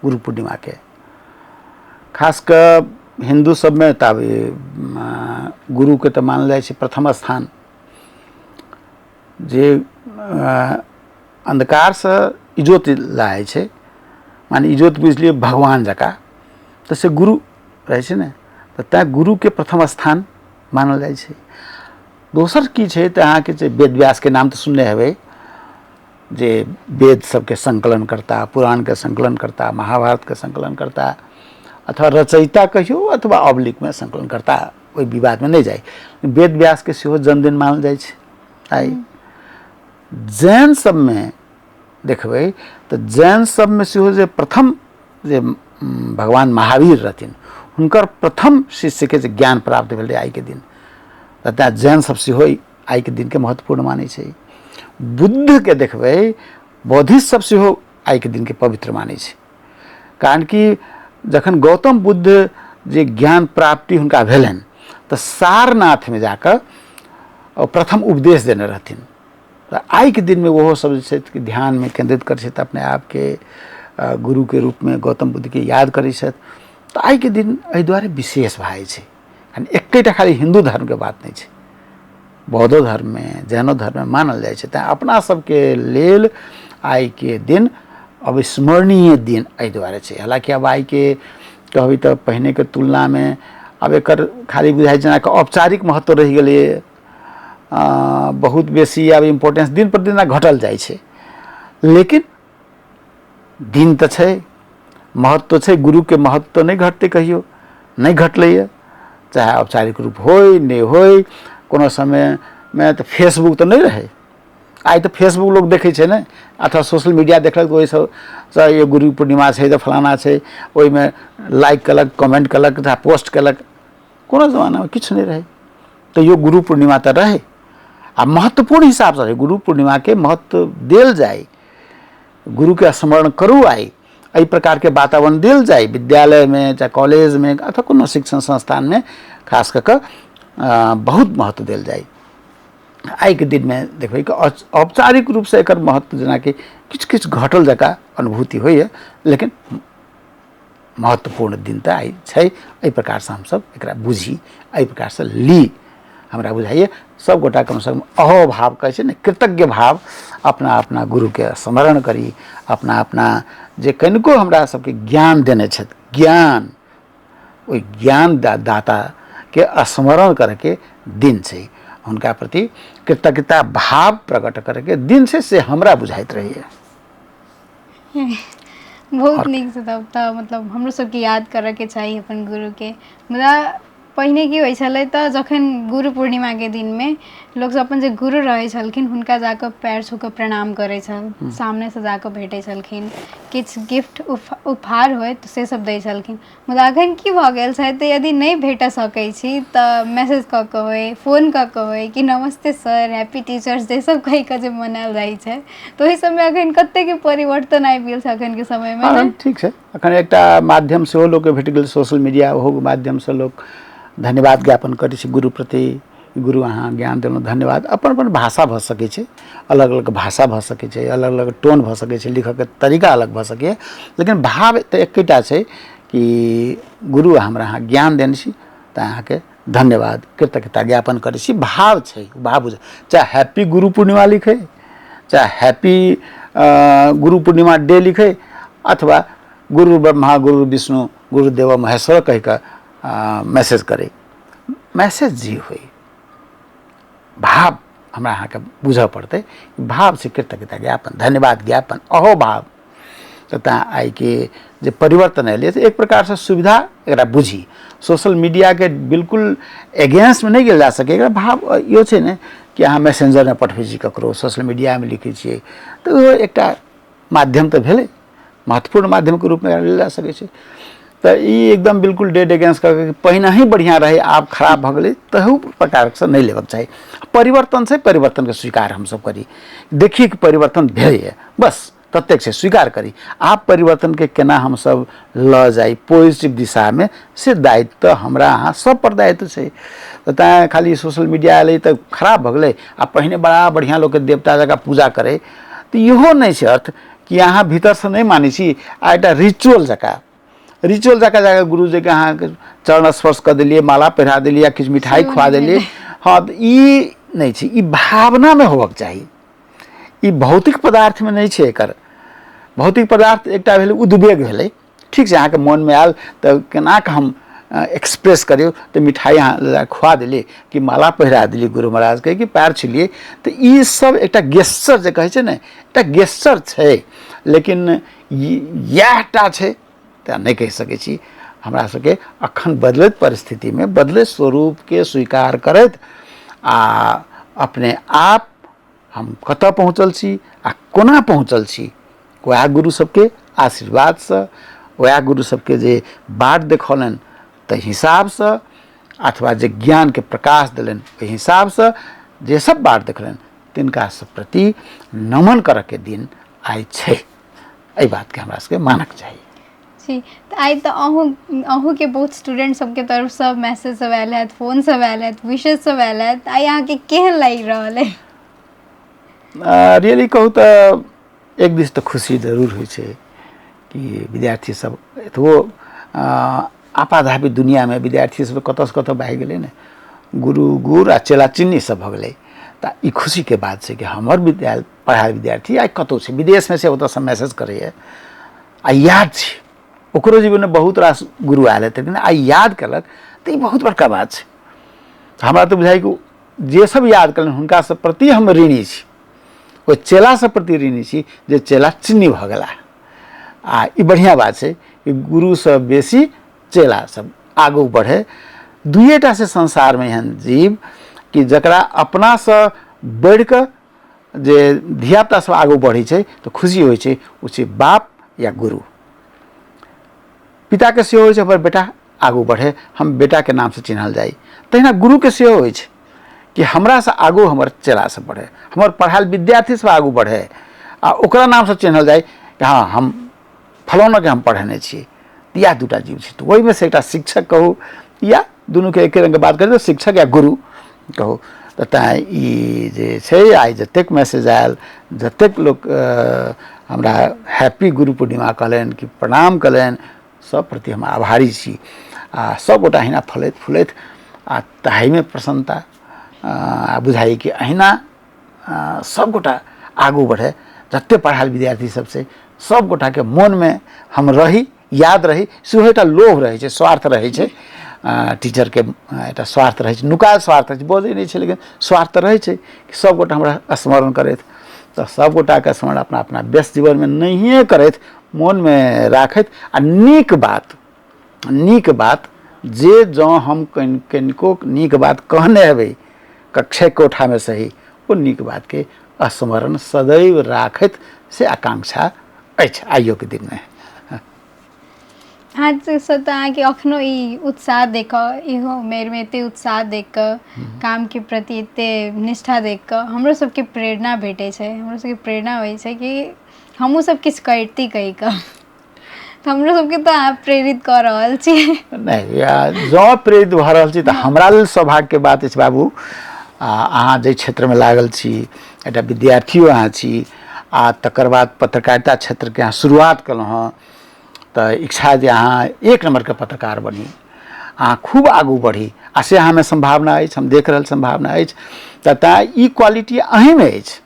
गुरु पूर्णिमाके। खास कऽ हिन्दू सबमे तऽ गुरुके तऽ मानल जाइ छै प्रथम स्थान, जे अन्धकारसँ इजोत लाबै छै, माने इजोत बुझि लियौ भगवान जकाँ, तऽ से गुरु रहै छै ने, तऽ तैँ गुरुके प्रथम स्थान मानल जाइ छै। दोसर की छै तऽ अहाँके जे वेद व्यासके नाम तऽ सुनने हेबै, जे वेद सबके संकलन करता, पुराणके संकलन करता, महाभारतके संकलन करता, अथवा रचयिता कहियौ अथवा अबलिकमे संकलन करता, ओहि विवादमे नहि जाइ। वेद व्यासके सेहो जन्मदिन मानल जाइ छै आइ। जैन सबमे देखबै तऽ जैन सबमे सेहो जे प्रथम जे भगवान महावीर रहथिन, हुनकर प्रथम शिष्यके जे ज्ञान प्राप्त भेलै आइके दिन, तऽ तेँ जैन सब सेहो आइके दिनके महत्वपूर्ण मानै छै। बुद्धके देखबै, बौद्धिस्ट सब सेहो आइके दिनके पवित्र मानै छै, कारण कि जखन गौतम बुद्ध जे ज्ञान प्राप्ति हुनका भेलनि तऽ सारनाथमे जाकऽ प्रथम उपदेश देने रहथिन। तऽ आइके दिनमे ओहो सब जे छै कि ध्यानमे केन्द्रित करै छथि अपने आपके, गुरुके रूपमे गौतम बुद्धके याद करै छथि। तऽ आइके दिन एहि दुआरे विशेष भए जाइ छै, कारण एकेटा खाली हिन्दू धर्मके बात नहि छै, बौद्धो धर्ममे जैनो धर्ममे मानल जाइ छै। तैँ अपना सबके लेल आइके दिन अविस्मरणीय दिन एहि दुआरे छै। हालाँकि आब आइके कहबै तऽ पहिनेके तुलनामे आब एकर खाली बुझाइ जेनाकि औपचारिक महत्व रहि गेलैए, बहुत बेसी आब इम्पोर्टेंस दिन पर दिन घटल जाइ छै, लेकिन दिन तऽ छै, महत्व छै, गुरुके महत्व तऽ नहि घटतै, कहियो नहि घटलैए, चाहे औपचारिक रूप होइ नहि होइ। कोनो समयमे तऽ फेसबुक तऽ नहि रहै, आइ तऽ फेसबुक लोक देखै छै ने, अथवा सोशल मीडिया देखलक, ओहिसँ ये गुरु पूर्णिमा छै तऽ फलाना छै, ओहिमे लाइक केलक, कमेंट केलक, चाहे पोस्ट केलक। कोनो जमानामे किछु नहि रहै, तैयो गुरु पूर्णिमा तऽ रहै, आ महत्वपूर्ण हिसाबसँ रहै। गुरु पूर्णिमाके महत्व देल जाय, गुरुके स्मरण करू आइ, एहि प्रकारके वातावरण देल जाय विद्यालयमे चाहे कॉलेजमे अथवा कोनो शिक्षण संस्थानमे, खास कऽ कऽ बहुत महत्व देल जाय। आइके दिनमे देखबै कि औपचारिक रूपसँ एकर महत्व जेनाकि किछु किछु घटल जकाँ अनुभूति होइए, लेकिन महत्वपूर्ण दिन तऽ आइ छै। एहि प्रकारसँ हमसभ एकरा बुझी, एहि प्रकारसँ ली, हमरा बुझाइए सब गोटा कमसँ कम अहो भाव कहै छै ने, कृतज्ञ भाव, अपना अपना गुरुके स्मरण करी, अपना अपना जे कनिको हमरा सबके ज्ञान देने छथि, ज्ञान ओहि ज्ञान दाताके स्मरण करैके दिन छै, हुनका प्रति कृतज्ञता भाव प्रकट करैके दिन छै, से हमरा बुझाइत रहैए। बहुत नीक से तब तऽ मतलब हमरो सबके याद करऽके चाही अपन गुरुके। मुदा पहिने की होइ छलै तऽ जखन गुरु पूर्णिमाके दिनमे लोकसब अपन जे गुरु रहै छलखिन हुनका जाकऽ पैर छू कऽ प्रणाम करै छल, सामनेसँ जाकऽ भेटै छलखिन, किछु गिफ्ट उपहार होइ तऽ से सब दै छलखिन। मुदा एखन की भऽ गेल छै तऽ यदि नहि भेट सकै छी तऽ मैसेज कऽ कऽ होइ, फोन कऽ कऽ होइ कि नमस्ते सर, हैप्पी टीचर्स डे सब कहि कऽ जे मनायल जाइ छै, तऽ ओहि सबमे एखन कतेक परिवर्तन आबि गेल छै एखनके समयमे। हँ, ठीक छै, एखन एकटा माध्यम सेहो लोकके भेट गेल सोशल मीडिया, ओहो माध्यमसँ लोक धन्यवाद ज्ञापन करै छै गुरु प्रति, गुरु अहाँ ज्ञान देलहुँ धन्यवाद। अपन अपन भाषा भऽ सकै छै, अलग अलग भाषा भऽ सकै छै, अलग अलग टोन भऽ सकै छै, लिखऽके तरीका अलग भऽ सकैए, लेकिन भाव तऽ एकेटा छै कि गुरु हमरा अहाँ ज्ञान देने छी तऽ अहाँके धन्यवाद कृतज्ञता ज्ञापन करै छी, भाव छै, भाव बुझ, चाहे हैप्पी गुरु पूर्णिमा लिखै, चाहे हैप्पी गुरु पूर्णिमा डे लिखै, अथवा गुरु ब्रह्मा गुरु विष्णु गुरुदेव महेश्वर कहि कऽ मैसेज करै, मैसेज जे होइ भाव हमरा अहाँके बुझऽ पड़तै, भाव से कृतज्ञता ज्ञापन धन्यवाद ज्ञापन अहो भाव। तऽ तैँ आइके जे परिवर्तन एलै से एक प्रकारसँ सुविधा एकरा बुझी, सोशल मीडियाके बिल्कुल एगेंस्टमे नहि गेल जा सकै। एकरा भाव इहो छै ने कि अहाँ मैसेंजरमे पठबै छी ककरो, सोशल मीडियामे लिखै छियै, तऽ ओहो एकटा माध्यम तऽ भेलै, महत्वपूर्ण माध्यमके रूपमे एकरा लेल जा सकै छै। तऽ ई एकदम बिल्कुल डेड अगेंस्ट कऽ के पहिने ही बढ़िआँ रहै आब खराब भऽ गेलै, तहू प्रकारसँ नहि लेबक चाही। परिवर्तन छै, परिवर्तनके स्वीकार हमसब करी, देखिए कि परिवर्तन भेलैए, बस ततेक छै, स्वीकार करी। आब परिवर्तनके केना हमसब लऽ जाइ पॉजिटिव दिशामे, से दायित्व हमरा अहाँ सब पर दायित्व छै। तऽ तैँ खाली सोशल मीडिया एलै तऽ खराब भऽ गेलै, आ पहिने बड़ा बढ़िआँ लोकके देवता जकाँ पूजा करै, तऽ इहो नहि छै अर्थ कि अहाँ भीतरसँ नहि मानै छी आ एकटा रिचुअल जकाँ, रिचुअल जकाँ जाकऽ गुरुजीके अहाँके चरण स्पर्श कऽ देलियै, माला पहिरा देलियै, किछु मिठाई खुआ देलियै, हँ, तऽ ई नहि छै। ई भावनामे होबक चाही, ई भौतिक पदार्थमे नहि छै। एकर भौतिक पदार्थ एकटा भेलै उद्वेग भेलै, ठीक छै, अहाँके मोनमे आयल तऽ केना कऽ हम एक्सप्रेस करियौ, तऽ मिठाई अहाँ खुआ देलियै कि माला पहिरा देलियै गुरु महाराजके कि पैर छुलियै, तऽ ई सब एकटा गेस्चर जे कहै छै ने, एकटा गेस्चर छै, लेकिन इएह टा छै तऽ नहि कहि सकै छी। हमरा सबके अखन बदलैत परिस्थितिमे बदलैत स्वरूपके स्वीकार करैत आ अपने आप हम कतऽ पहुँचल छी आ कोना पहुँचल छी, वएह गुरु सबके आशीर्वादसँ, वएह गुरु सबके जे बाट देखौलनि ताहि हिसाबसँ, अथवा जे ज्ञानके प्रकाश देलनि ओहि हिसाबसँ जे सब बाट देखलनि तिनका सब प्रति नमन करऽके दिन आइ छै। एहि बातके हमरा सबके मानक चाही। जी, तऽ आइ तऽ अहूँके बहुत स्टूडेंट सबके तरफसँ मैसेज सब आयल हैत, फोन सब आयल हैत, विशेष सब आयल हैत, आइ अहाँके केहन लागि रहल अइ? रियली कहू तऽ एक दिस तऽ खुशी जरूर होइ छै कि विद्यार्थी सब एतबो आपाधापी दुनियामे विद्यार्थी सब कतऽसँ कतऽ भागि गेलै ने, गुरु गुड़ आ चेला चिन्नी सब भऽ गेलै। तऽ ई खुशीके बात छै कि हमर विद्यालय पढ़ायल विद्यार्थी आइ कतहु छै, विदेशमे छै, ओतऽसँ मैसेज करैए आ याद छै, ओकरो जीवनमे बहुत रास गुरु आयल हेतै लेकिन आइ याद केलक, तऽ ई बहुत बड़का बात छै। हमरा तऽ बुझाइ कि जे सब याद केलनि हुनका सब प्रति हम ऋणी छी, ओहि चेला सब प्रति ऋणी छी जे चेला चिन्नी भऽ गेला। आ ई बढ़िआँ बात छै कि गुरुसँ बेसी चेला सब आगू बढ़े। दुइएटा से संसारमे एहन जीव कि जकरा अपनासँ बढ़िकऽ जे धियापुता सब आगू बढ़ै छै तऽ खुशी होइ छै, ओ छै बाप या गुरु। पिताके सेहो होइ छै हमर बेटा आगू बढ़े, हम बेटाके नामसँ चिन्हल जाइ। तहिना गुरुके सेहो होइ छै कि हमरासँ आगू हमर चेला सब बढ़े, हमर पढ़ायल विद्यार्थी सब आगू बढ़े आ ओकरा नामसँ चिन्हल जाइ कि हँ हम फलानाके हम पढ़ेने छियै। इएह दूटा जीव छै। तऽ ओहिमे से एकटा शिक्षक कहू या दुनूके एके रङ्गके बात करी तऽ शिक्षक या गुरु कहू। तऽ तैँ ई जे छै आइ जतेक मैसेज आयल, जतेक लोक हमरा हैप्पी गुरु पूर्णिमा कहलनि कि प्रणाम कहलनि, सब प्रति हम आभारी छी। आ सबगोटा अहिना फलैत फूलैत आ ताहिमे प्रसन्नता आ बुझाइ कि अहिना सबगोटा आगू बढ़े, जते पढ़ायल विद्यार्थी सब छै सबगोटाके मोनमे हम रही, याद रही, सेहो एकटा लोभ रहै छै, स्वार्थ रहै छै। टीचरके एकटा स्वार्थ रहै छै, नुकायल स्वार्थ रहै छै, बजै नहि छै लेकिन स्वार्थ तऽ रहै छै कि सबगोटा हमरा स्मरण करथि। तऽ सबगोटाके स्मरण अपना अपना व्यस्त जीवनमे नहिए करथि, मोनमे राखथि आ नीक बात, नीक बात जे जँ हम कनिको नीक बात कहने हेबै कक्षे कोठामे सही, ओ नीक बातके स्मरण सदैव राखथि, से आकांक्षा अछि आइयोके दिनमे। अहाँसँ तऽ अहाँके एखनो ई उत्साह देख कऽ, इहो उमेरमे एते उत्साह देख कऽ, कामके प्रति एते निष्ठा देख कऽ हमरो सबके प्रेरणा भेटै छै, हमरो सबके प्रेरणा होइ छै कि हमहूँ सब किछु करिती कहि कऽ। तऽ हमरो सबके तऽ अहाँ प्रेरित कऽ रहल छी। नहि, जँ प्रेरित भऽ रहल छी तऽ हमरा लेल सौभाग्यके बात अछि बाबू। अहाँ जाहि क्षेत्रमे लागल छी, एकटा विद्यार्थियो अहाँ छी आ तकर बाद पत्रकारिता क्षेत्रके अहाँ शुरुआत केलहुँ हँ, तऽ इच्छा जे अहाँ एक नम्बरके पत्रकार बनी, अहाँ खूब आगू बढ़ी आ से अहाँमे सम्भावना अछि, हम देख रहल सम्भावना अछि। तऽ तैँ ई क्वालिटी अहीँमे अछि।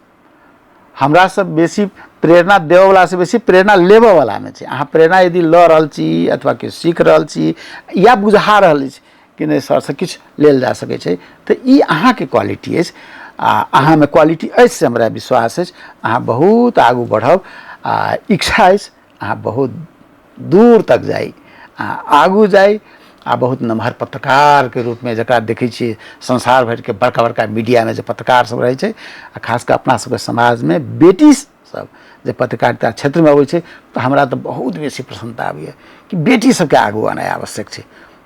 हमरा सब बेसी प्रेरणा देबऽवलासँ बेसी प्रेरणा लेबऽवलामे छै। अहाँ प्रेरणा यदि लऽ रहल छी अथवा किछु सीख रहल छी या बुझा रहल अछि कि नहि सरसँ किछु लेल जा सकै छै, तऽ ई अहाँके क्वालिटी अछि आ अहाँमे क्वालिटी अछि से हमरा विश्वास अछि। अहाँ बहुत आगू बढ़ब आ इच्छा अछि अहाँ बहुत दूर तक जाइ, अहाँ आगू जाइ आ बहुत नमहर पत्रकारके रूपमे जकरा देखै छियै संसार भरिके बड़का बड़का मीडियामे जे पत्रकार सब रहै छै, आ खास कऽ अपना सबके समाजमे बेटी सब जे पत्रकारिता क्षेत्रमे अबै छै तऽ हमरा तऽ बहुत बेसी प्रसन्नता आबैए कि बेटी सबके आगू आनाइ आवश्यक छै।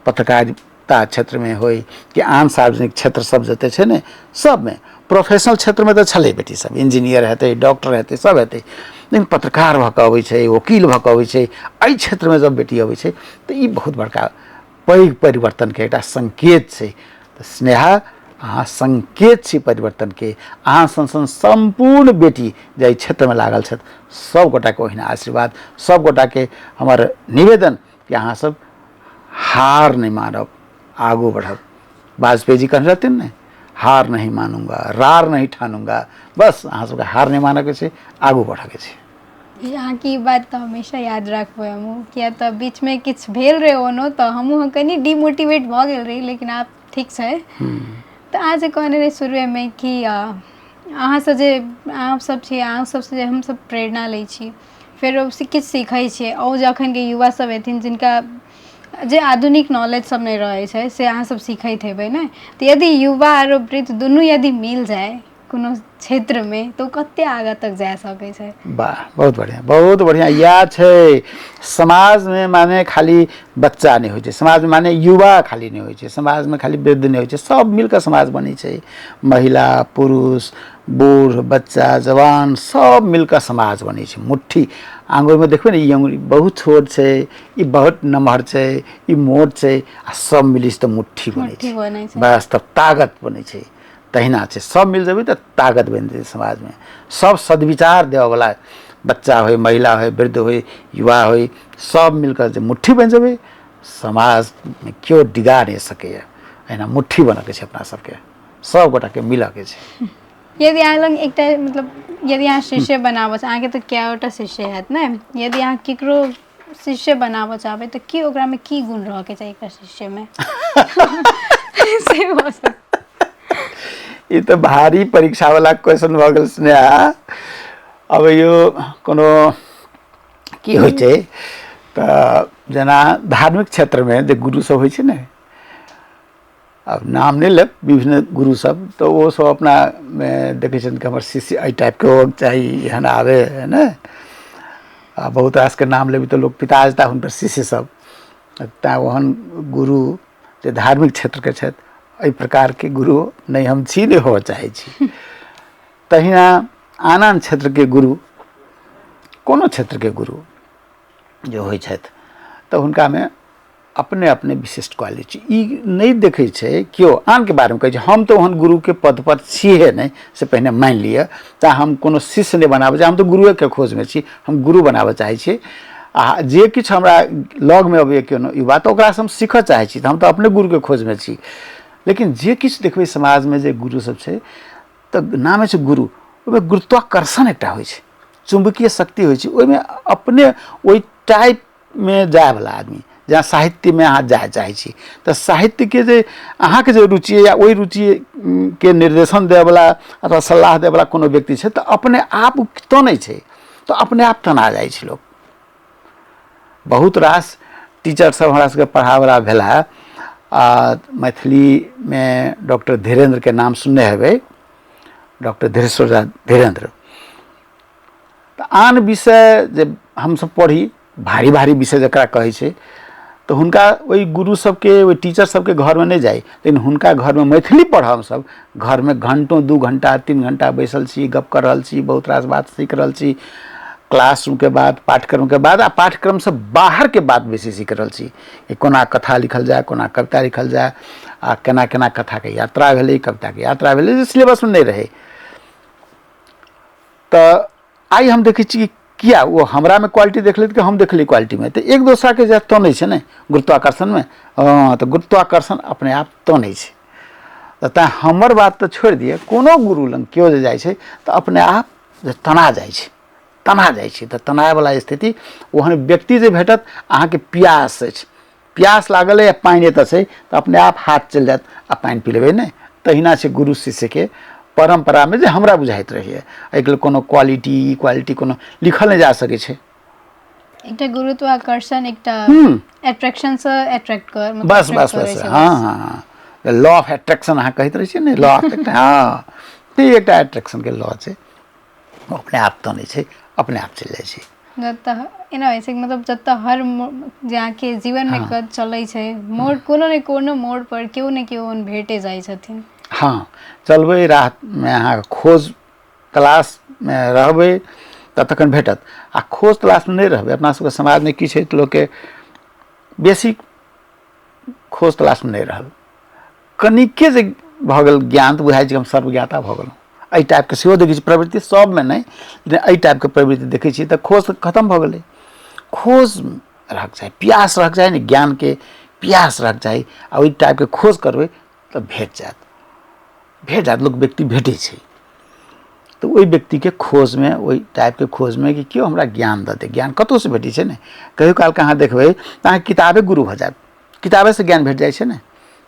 पत्रकारिता क्षेत्रमे होइ कि आन सार्वजनिक क्षेत्र सब जते छै ने, सबमे प्रोफेशनल क्षेत्रमे तऽ छलै बेटी सब, इंजीनियर हेतै, डॉक्टर हेतै, सब हेतै, लेकिन पत्रकार भऽ कऽ अबै छै, वकील भऽ कऽ अबै छै, एहि क्षेत्रमे जब बेटी अबै छै तऽ ई बहुत बड़का पैघ परिवर्तनके एकटा संकेत छै। तऽ स्नेहा, अहाँ संकेत छी परिवर्तनके। अहाँ सन सन सम्पूर्ण बेटी जे एहि क्षेत्रमे लागल छथि, सब गोटाके ओहिना आशीर्वाद, सब गोटाके हमर निवेदन कि अहाँ सब हार नहि मानब, आगू बढ़ब। वाजपेयी जी कहने रहथिन ने, हार नहीं मानूंगा, रार नहीं ठानूंगा। बस अहाँ सबके हार नहि मानऽके छै, आगू बढ़ऽके छै। अहाँके ई बात तऽ हमेशा याद राखबै हमहूँ, किया तऽ बीचमे किछु भेल रहै ओनो तऽ हमहूँ कनि डिमोटिवेट भऽ गेल रही, लेकिन आब ठीक छै। तऽ अहाँ जे कहने रही शुरुएमे कि अहाँसँ जे अहाँ सब छी, अहाँ सबसँ जे हमसब प्रेरणा लै छी, फेर ओ किछु सीखै छियै, ओ जे अखनके युवा सब हेथिन जिनका जे आधुनिक नॉलेज सब नहि रहै छै, से अहाँ सब सीखैत हेबै ने। तऽ यदि युवा आरो वृद्ध दुनू यदि मिल जाय कोनो क्षेत्रमे तऽ ओ कते आगाँ तक जा सकै छै। वाह, बहुत बढ़िआँ, बहुत बढ़िआँ। इएह छै समाजमे, माने खाली बच्चा नहि होइ छै समाजमे, माने युवा खाली नहि होइ छै समाजमे, खाली वृद्ध नहि होइ छै, सब मिलकऽ समाज बनै छै। महिला, पुरुष, बूढ़, बच्चा, जवान, सब मिलकऽ समाज बनै छै। मुट्ठी आङ्गुरमे देखबै ने, ई अङ्गुरी बहुत छोट छै, ई बहुत नमहर छै, ई मोट छै, आ सब मिलै छै तऽ मुट्ठी बनै छै। बस तब ताकत बनै छै। तहिना छै, सब मिल जेबै तऽ ताकत बनि जेतै समाजमे। सब सद्विचार देबऽवला बच्चा होइ, महिला होइ, वृद्ध होइ, युवा होइ, सब मिलकऽ जे मुट्ठी बनि जेबै, समाजमे केओ डिगा नहि सकैए। एहिना मुट्ठी बनऽके छै अपना सबके, सब गोटाके मिलऽके छै। यदि अहाँ लग एकटा मतलब यदि अहाँ शिष्य बनाबऽ, अहाँके तऽ कएटा शिष्य हैत ने, यदि अहाँ केकरो शिष्य बनाबऽ चाहबै तऽ की ओकरामे की गुण रहऽके चाही एकटा शिष्यमे? से भऽ सकत। ई तऽ भारी परीक्षा वाला क्वेश्चन भऽ गेल स्नेहा। अब यो कोनो की होइ छै तऽ जेना धार्मिक क्षेत्रमे जे गुरु सब होइ छै ने, आब नाम नहि लेब, विभिन्न गुरु सब, तऽ ओ सब अपनामे देखै छथिन कि हमर शिष्य एहि टाइपके होबक चाही, एहन आबै है ने। आ बहुत रासके नाम लेबै तऽ लोक पिता जेता हुनकर शिष्य सब। तैँ ओहन गुरु जे धार्मिक क्षेत्रके छथि, एहि प्रकारके गुरु नहि हम छी, नहि होबऽ चाहै छी। तहिना आन आन क्षेत्रके गुरु, कोनो क्षेत्रके गुरु जे होइ छथि तऽ हुनकामे अपने अपने विशिष्ट क्वालिटी ई नहि देखै छै केओ। आनके बारेमे कहै छै, हम तऽ ओहन गुरुके पदपर छिहे नहि, से पहिने मानि लिअ। तऽ हम कोनो शिष्य नहि बनाबऽ चाहै, हम तऽ गुरुएके खोजमे छी, हम गुरु बनाबऽ चाहै छी। आ जे किछु हमरा लगमे अबैए कोनो युवा तऽ ओकरासँ हम सीखऽ चाहै छी, तऽ हम तऽ अपने गुरुके खोजमे छी। लेकिन जे किछु देखबै समाजमे जे गुरु सब छै तऽ नामे छै गुरु, ओहिमे गुरुत्वाकर्षण एकटा होइ छै, चुम्बकीय शक्ति होइ छै ओहिमे। अपने ओहि टाइपमे जायवला आदमी, जेना साहित्यमे अहाँ जाय चाहै छी तऽ साहित्यके जे अहाँके जे रुचि या ओहि रुचिके निर्देशन देबऽवला अथवा सलाह देबऽवला कोनो व्यक्ति छै तऽ अपने आप ओ तनै छै, तऽ अपने आप तना जाइ छै लोक। बहुत रास टीचर सब हमरा सबके पढ़ाबऽवला भेला। आ मैथिलीमे डॉक्टर धीरेन्द्रके नाम सुनने हेबै, डॉक्टर धीरेश्वर धीरेन्द्र। तऽ आन विषय जे हमसब पढ़ी, भारी भारी विषय जकरा कहै छै, तऽ हुनका ओहि गुरु सबके, ओहि टीचर सबके घरमे नहि जाइ, लेकिन हुनका घरमे मैथिली पढ़ऽ हमसब घरमे घंटों, 2 घंटा 3 घंटा बैसल छी, गप कऽ रहल छी, बहुत रास बात सीख रहल छी। क्लासरूमके बाद, पाठ्यक्रमके बाद आ पाठ्यक्रमसँ बाहरके बात बेसी सीख रहल छी कि कोना कथा लिखल जाय, कोना कविता लिखल जाय, आ केना केना कथाके यात्रा भेलै, कविताके यात्रा भेलै, जे सिलेबसमे नहि रहै। तऽ आइ हम देखै छी कि किया ओ हमरामे क्वालिटी देखलथि कि हम देखली क्वालिटीमे, तऽ एक दोसराके जे तनै छै ने गुरुत्वाकर्षणमे, हँ तऽ गुरुत्वाकर्षण अपने आप तनै छै। तऽ तैँ हमर बात तऽ छोड़ि दिअ, कोनो गुरु लग केओ जे जाइ छै तऽ अपने आप जे तना जाइ छै, तना जाइ छै। तऽ तनाववला स्थिति ओहन व्यक्ति जे भेटत, अहाँके प्यास अछि, प्यास लागल अइ आ पानि एतऽ छै तऽ अपने आप हाथ चलि जायत आ पानि पी लेबै ने। तहिना छै गुरु शिष्यके परम्परामे, जे हमरा बुझाइत रहैए। एहिके लेल कोनो क्वालिटी क्वालिटी कोनो लिखल नहि जा सकै छै। एकटा गुरुत्वाकर्षण, एकटा अट्रैक्शन से अट्रैक्ट कर, मतलब बस बस बस, हँ हँ हँ, लॉ ऑफ अट्रैक्शन अहाँ कहैत रहै छियै ने, लॉ ऑफ, हँ, तऽ एकटा अट्रैक्शनके लॉ छै। ओ अपने आप तनै छै, अपने आप चलि जाइ छै। जतऽ एना होइ छै, मतलब जतऽ हर जे अहाँके जीवनमे चलै छै मोड़, कोनो ने कोनो मोड़ पर केओ ने केओ भेटे जाइ छथिन। हँ, चलबै राहमे, अहाँके खोज तलाशमे रहबै तऽ तखन भेटत, आ खोज तलाशमे नहि रहबै, अपना सबके समाजमे की छै तऽ लोकके बेसी खोज तलाशमे नहि रहल, कनिके जे भऽ गेल ज्ञान तऽ बुझाइ छै हम सर्वज्ञाता भऽ गेलहुँ। एहि टाइपके सेहो देखै छी प्रवृत्ति, सबमे नहि, लेकिन एहि टाइपके प्रवृत्ति देखै छी तऽ खोज तऽ खतम भऽ गेलै। खोज रहक चाही, प्यास रहक चाही ने, ज्ञानके प्यास रहक चाही, आ ओहि टाइपके खोज करबै तऽ भेट जायत, भेट जायत, लोक व्यक्ति भेटै छै। तऽ ओहि व्यक्तिके खोजमे, ओहि टाइपके खोजमे कि केओ हमरा ज्ञान दऽ दे। ज्ञान कतहुसँ भेटै छै ने, कहियो कालके अहाँ देखबै तऽ अहाँके किताबे गुरु भऽ जायत, किताबेसँ ज्ञान भेट जाइ छै ने,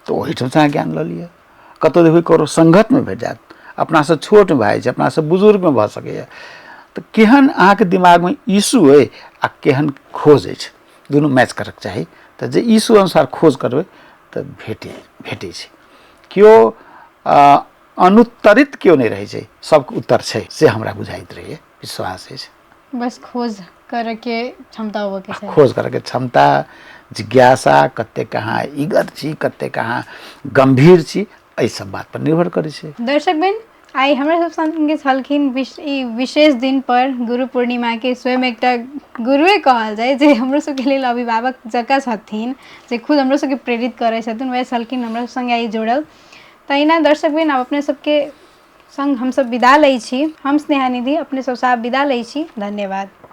तऽ ओहिठामसँ अहाँ ज्ञान लऽ लिअ। कतहु देखबै ककरो सङ्गतमे भेट जायत, अपनासँ छोटमे भए जाइ छै, अपनासँ बुजुर्गमे भऽ सकैए। तऽ केहन अहाँके दिमागमे इशू अइ आ केहन खोज अछि, दुनू मैच करऽके चाही। तऽ जे इशू अनुसार खोज करबै तऽ भेटै छै। केओ अनुत्तरित केओ नहि रहै छै, सबके उत्तर छै, से हमरा बुझाइत रहैए, विश्वास अछि। बस खोज करऽके क्षमता होबऽके चाही। खोज करऽके क्षमता, जिज्ञासा, कतेक अहाँ ईगर छी, कतेक अहाँ गम्भीर छी, एहि सब बात पर निर्भर करै छै। दर्शक बहिन, आइ हमरा सब संगे छलखिन ई विशेष दिन पर गुरु पूर्णिमा के स्वयं एकटा गुरुए कहल जाय, जे हमरो सबके लेल अभिभावक जकाँ छथिन, जे खुद हमरो सबके प्रेरित करै छथिन, वएह छलखिन हमरा संगे आइ जुड़ल। तहिना दर्शक बहिन, आब अपने सबके संग हमसब विदा लै छी। हम स्नेहा निधि अपने सबसँ आब विदा लै छी। धन्यवाद।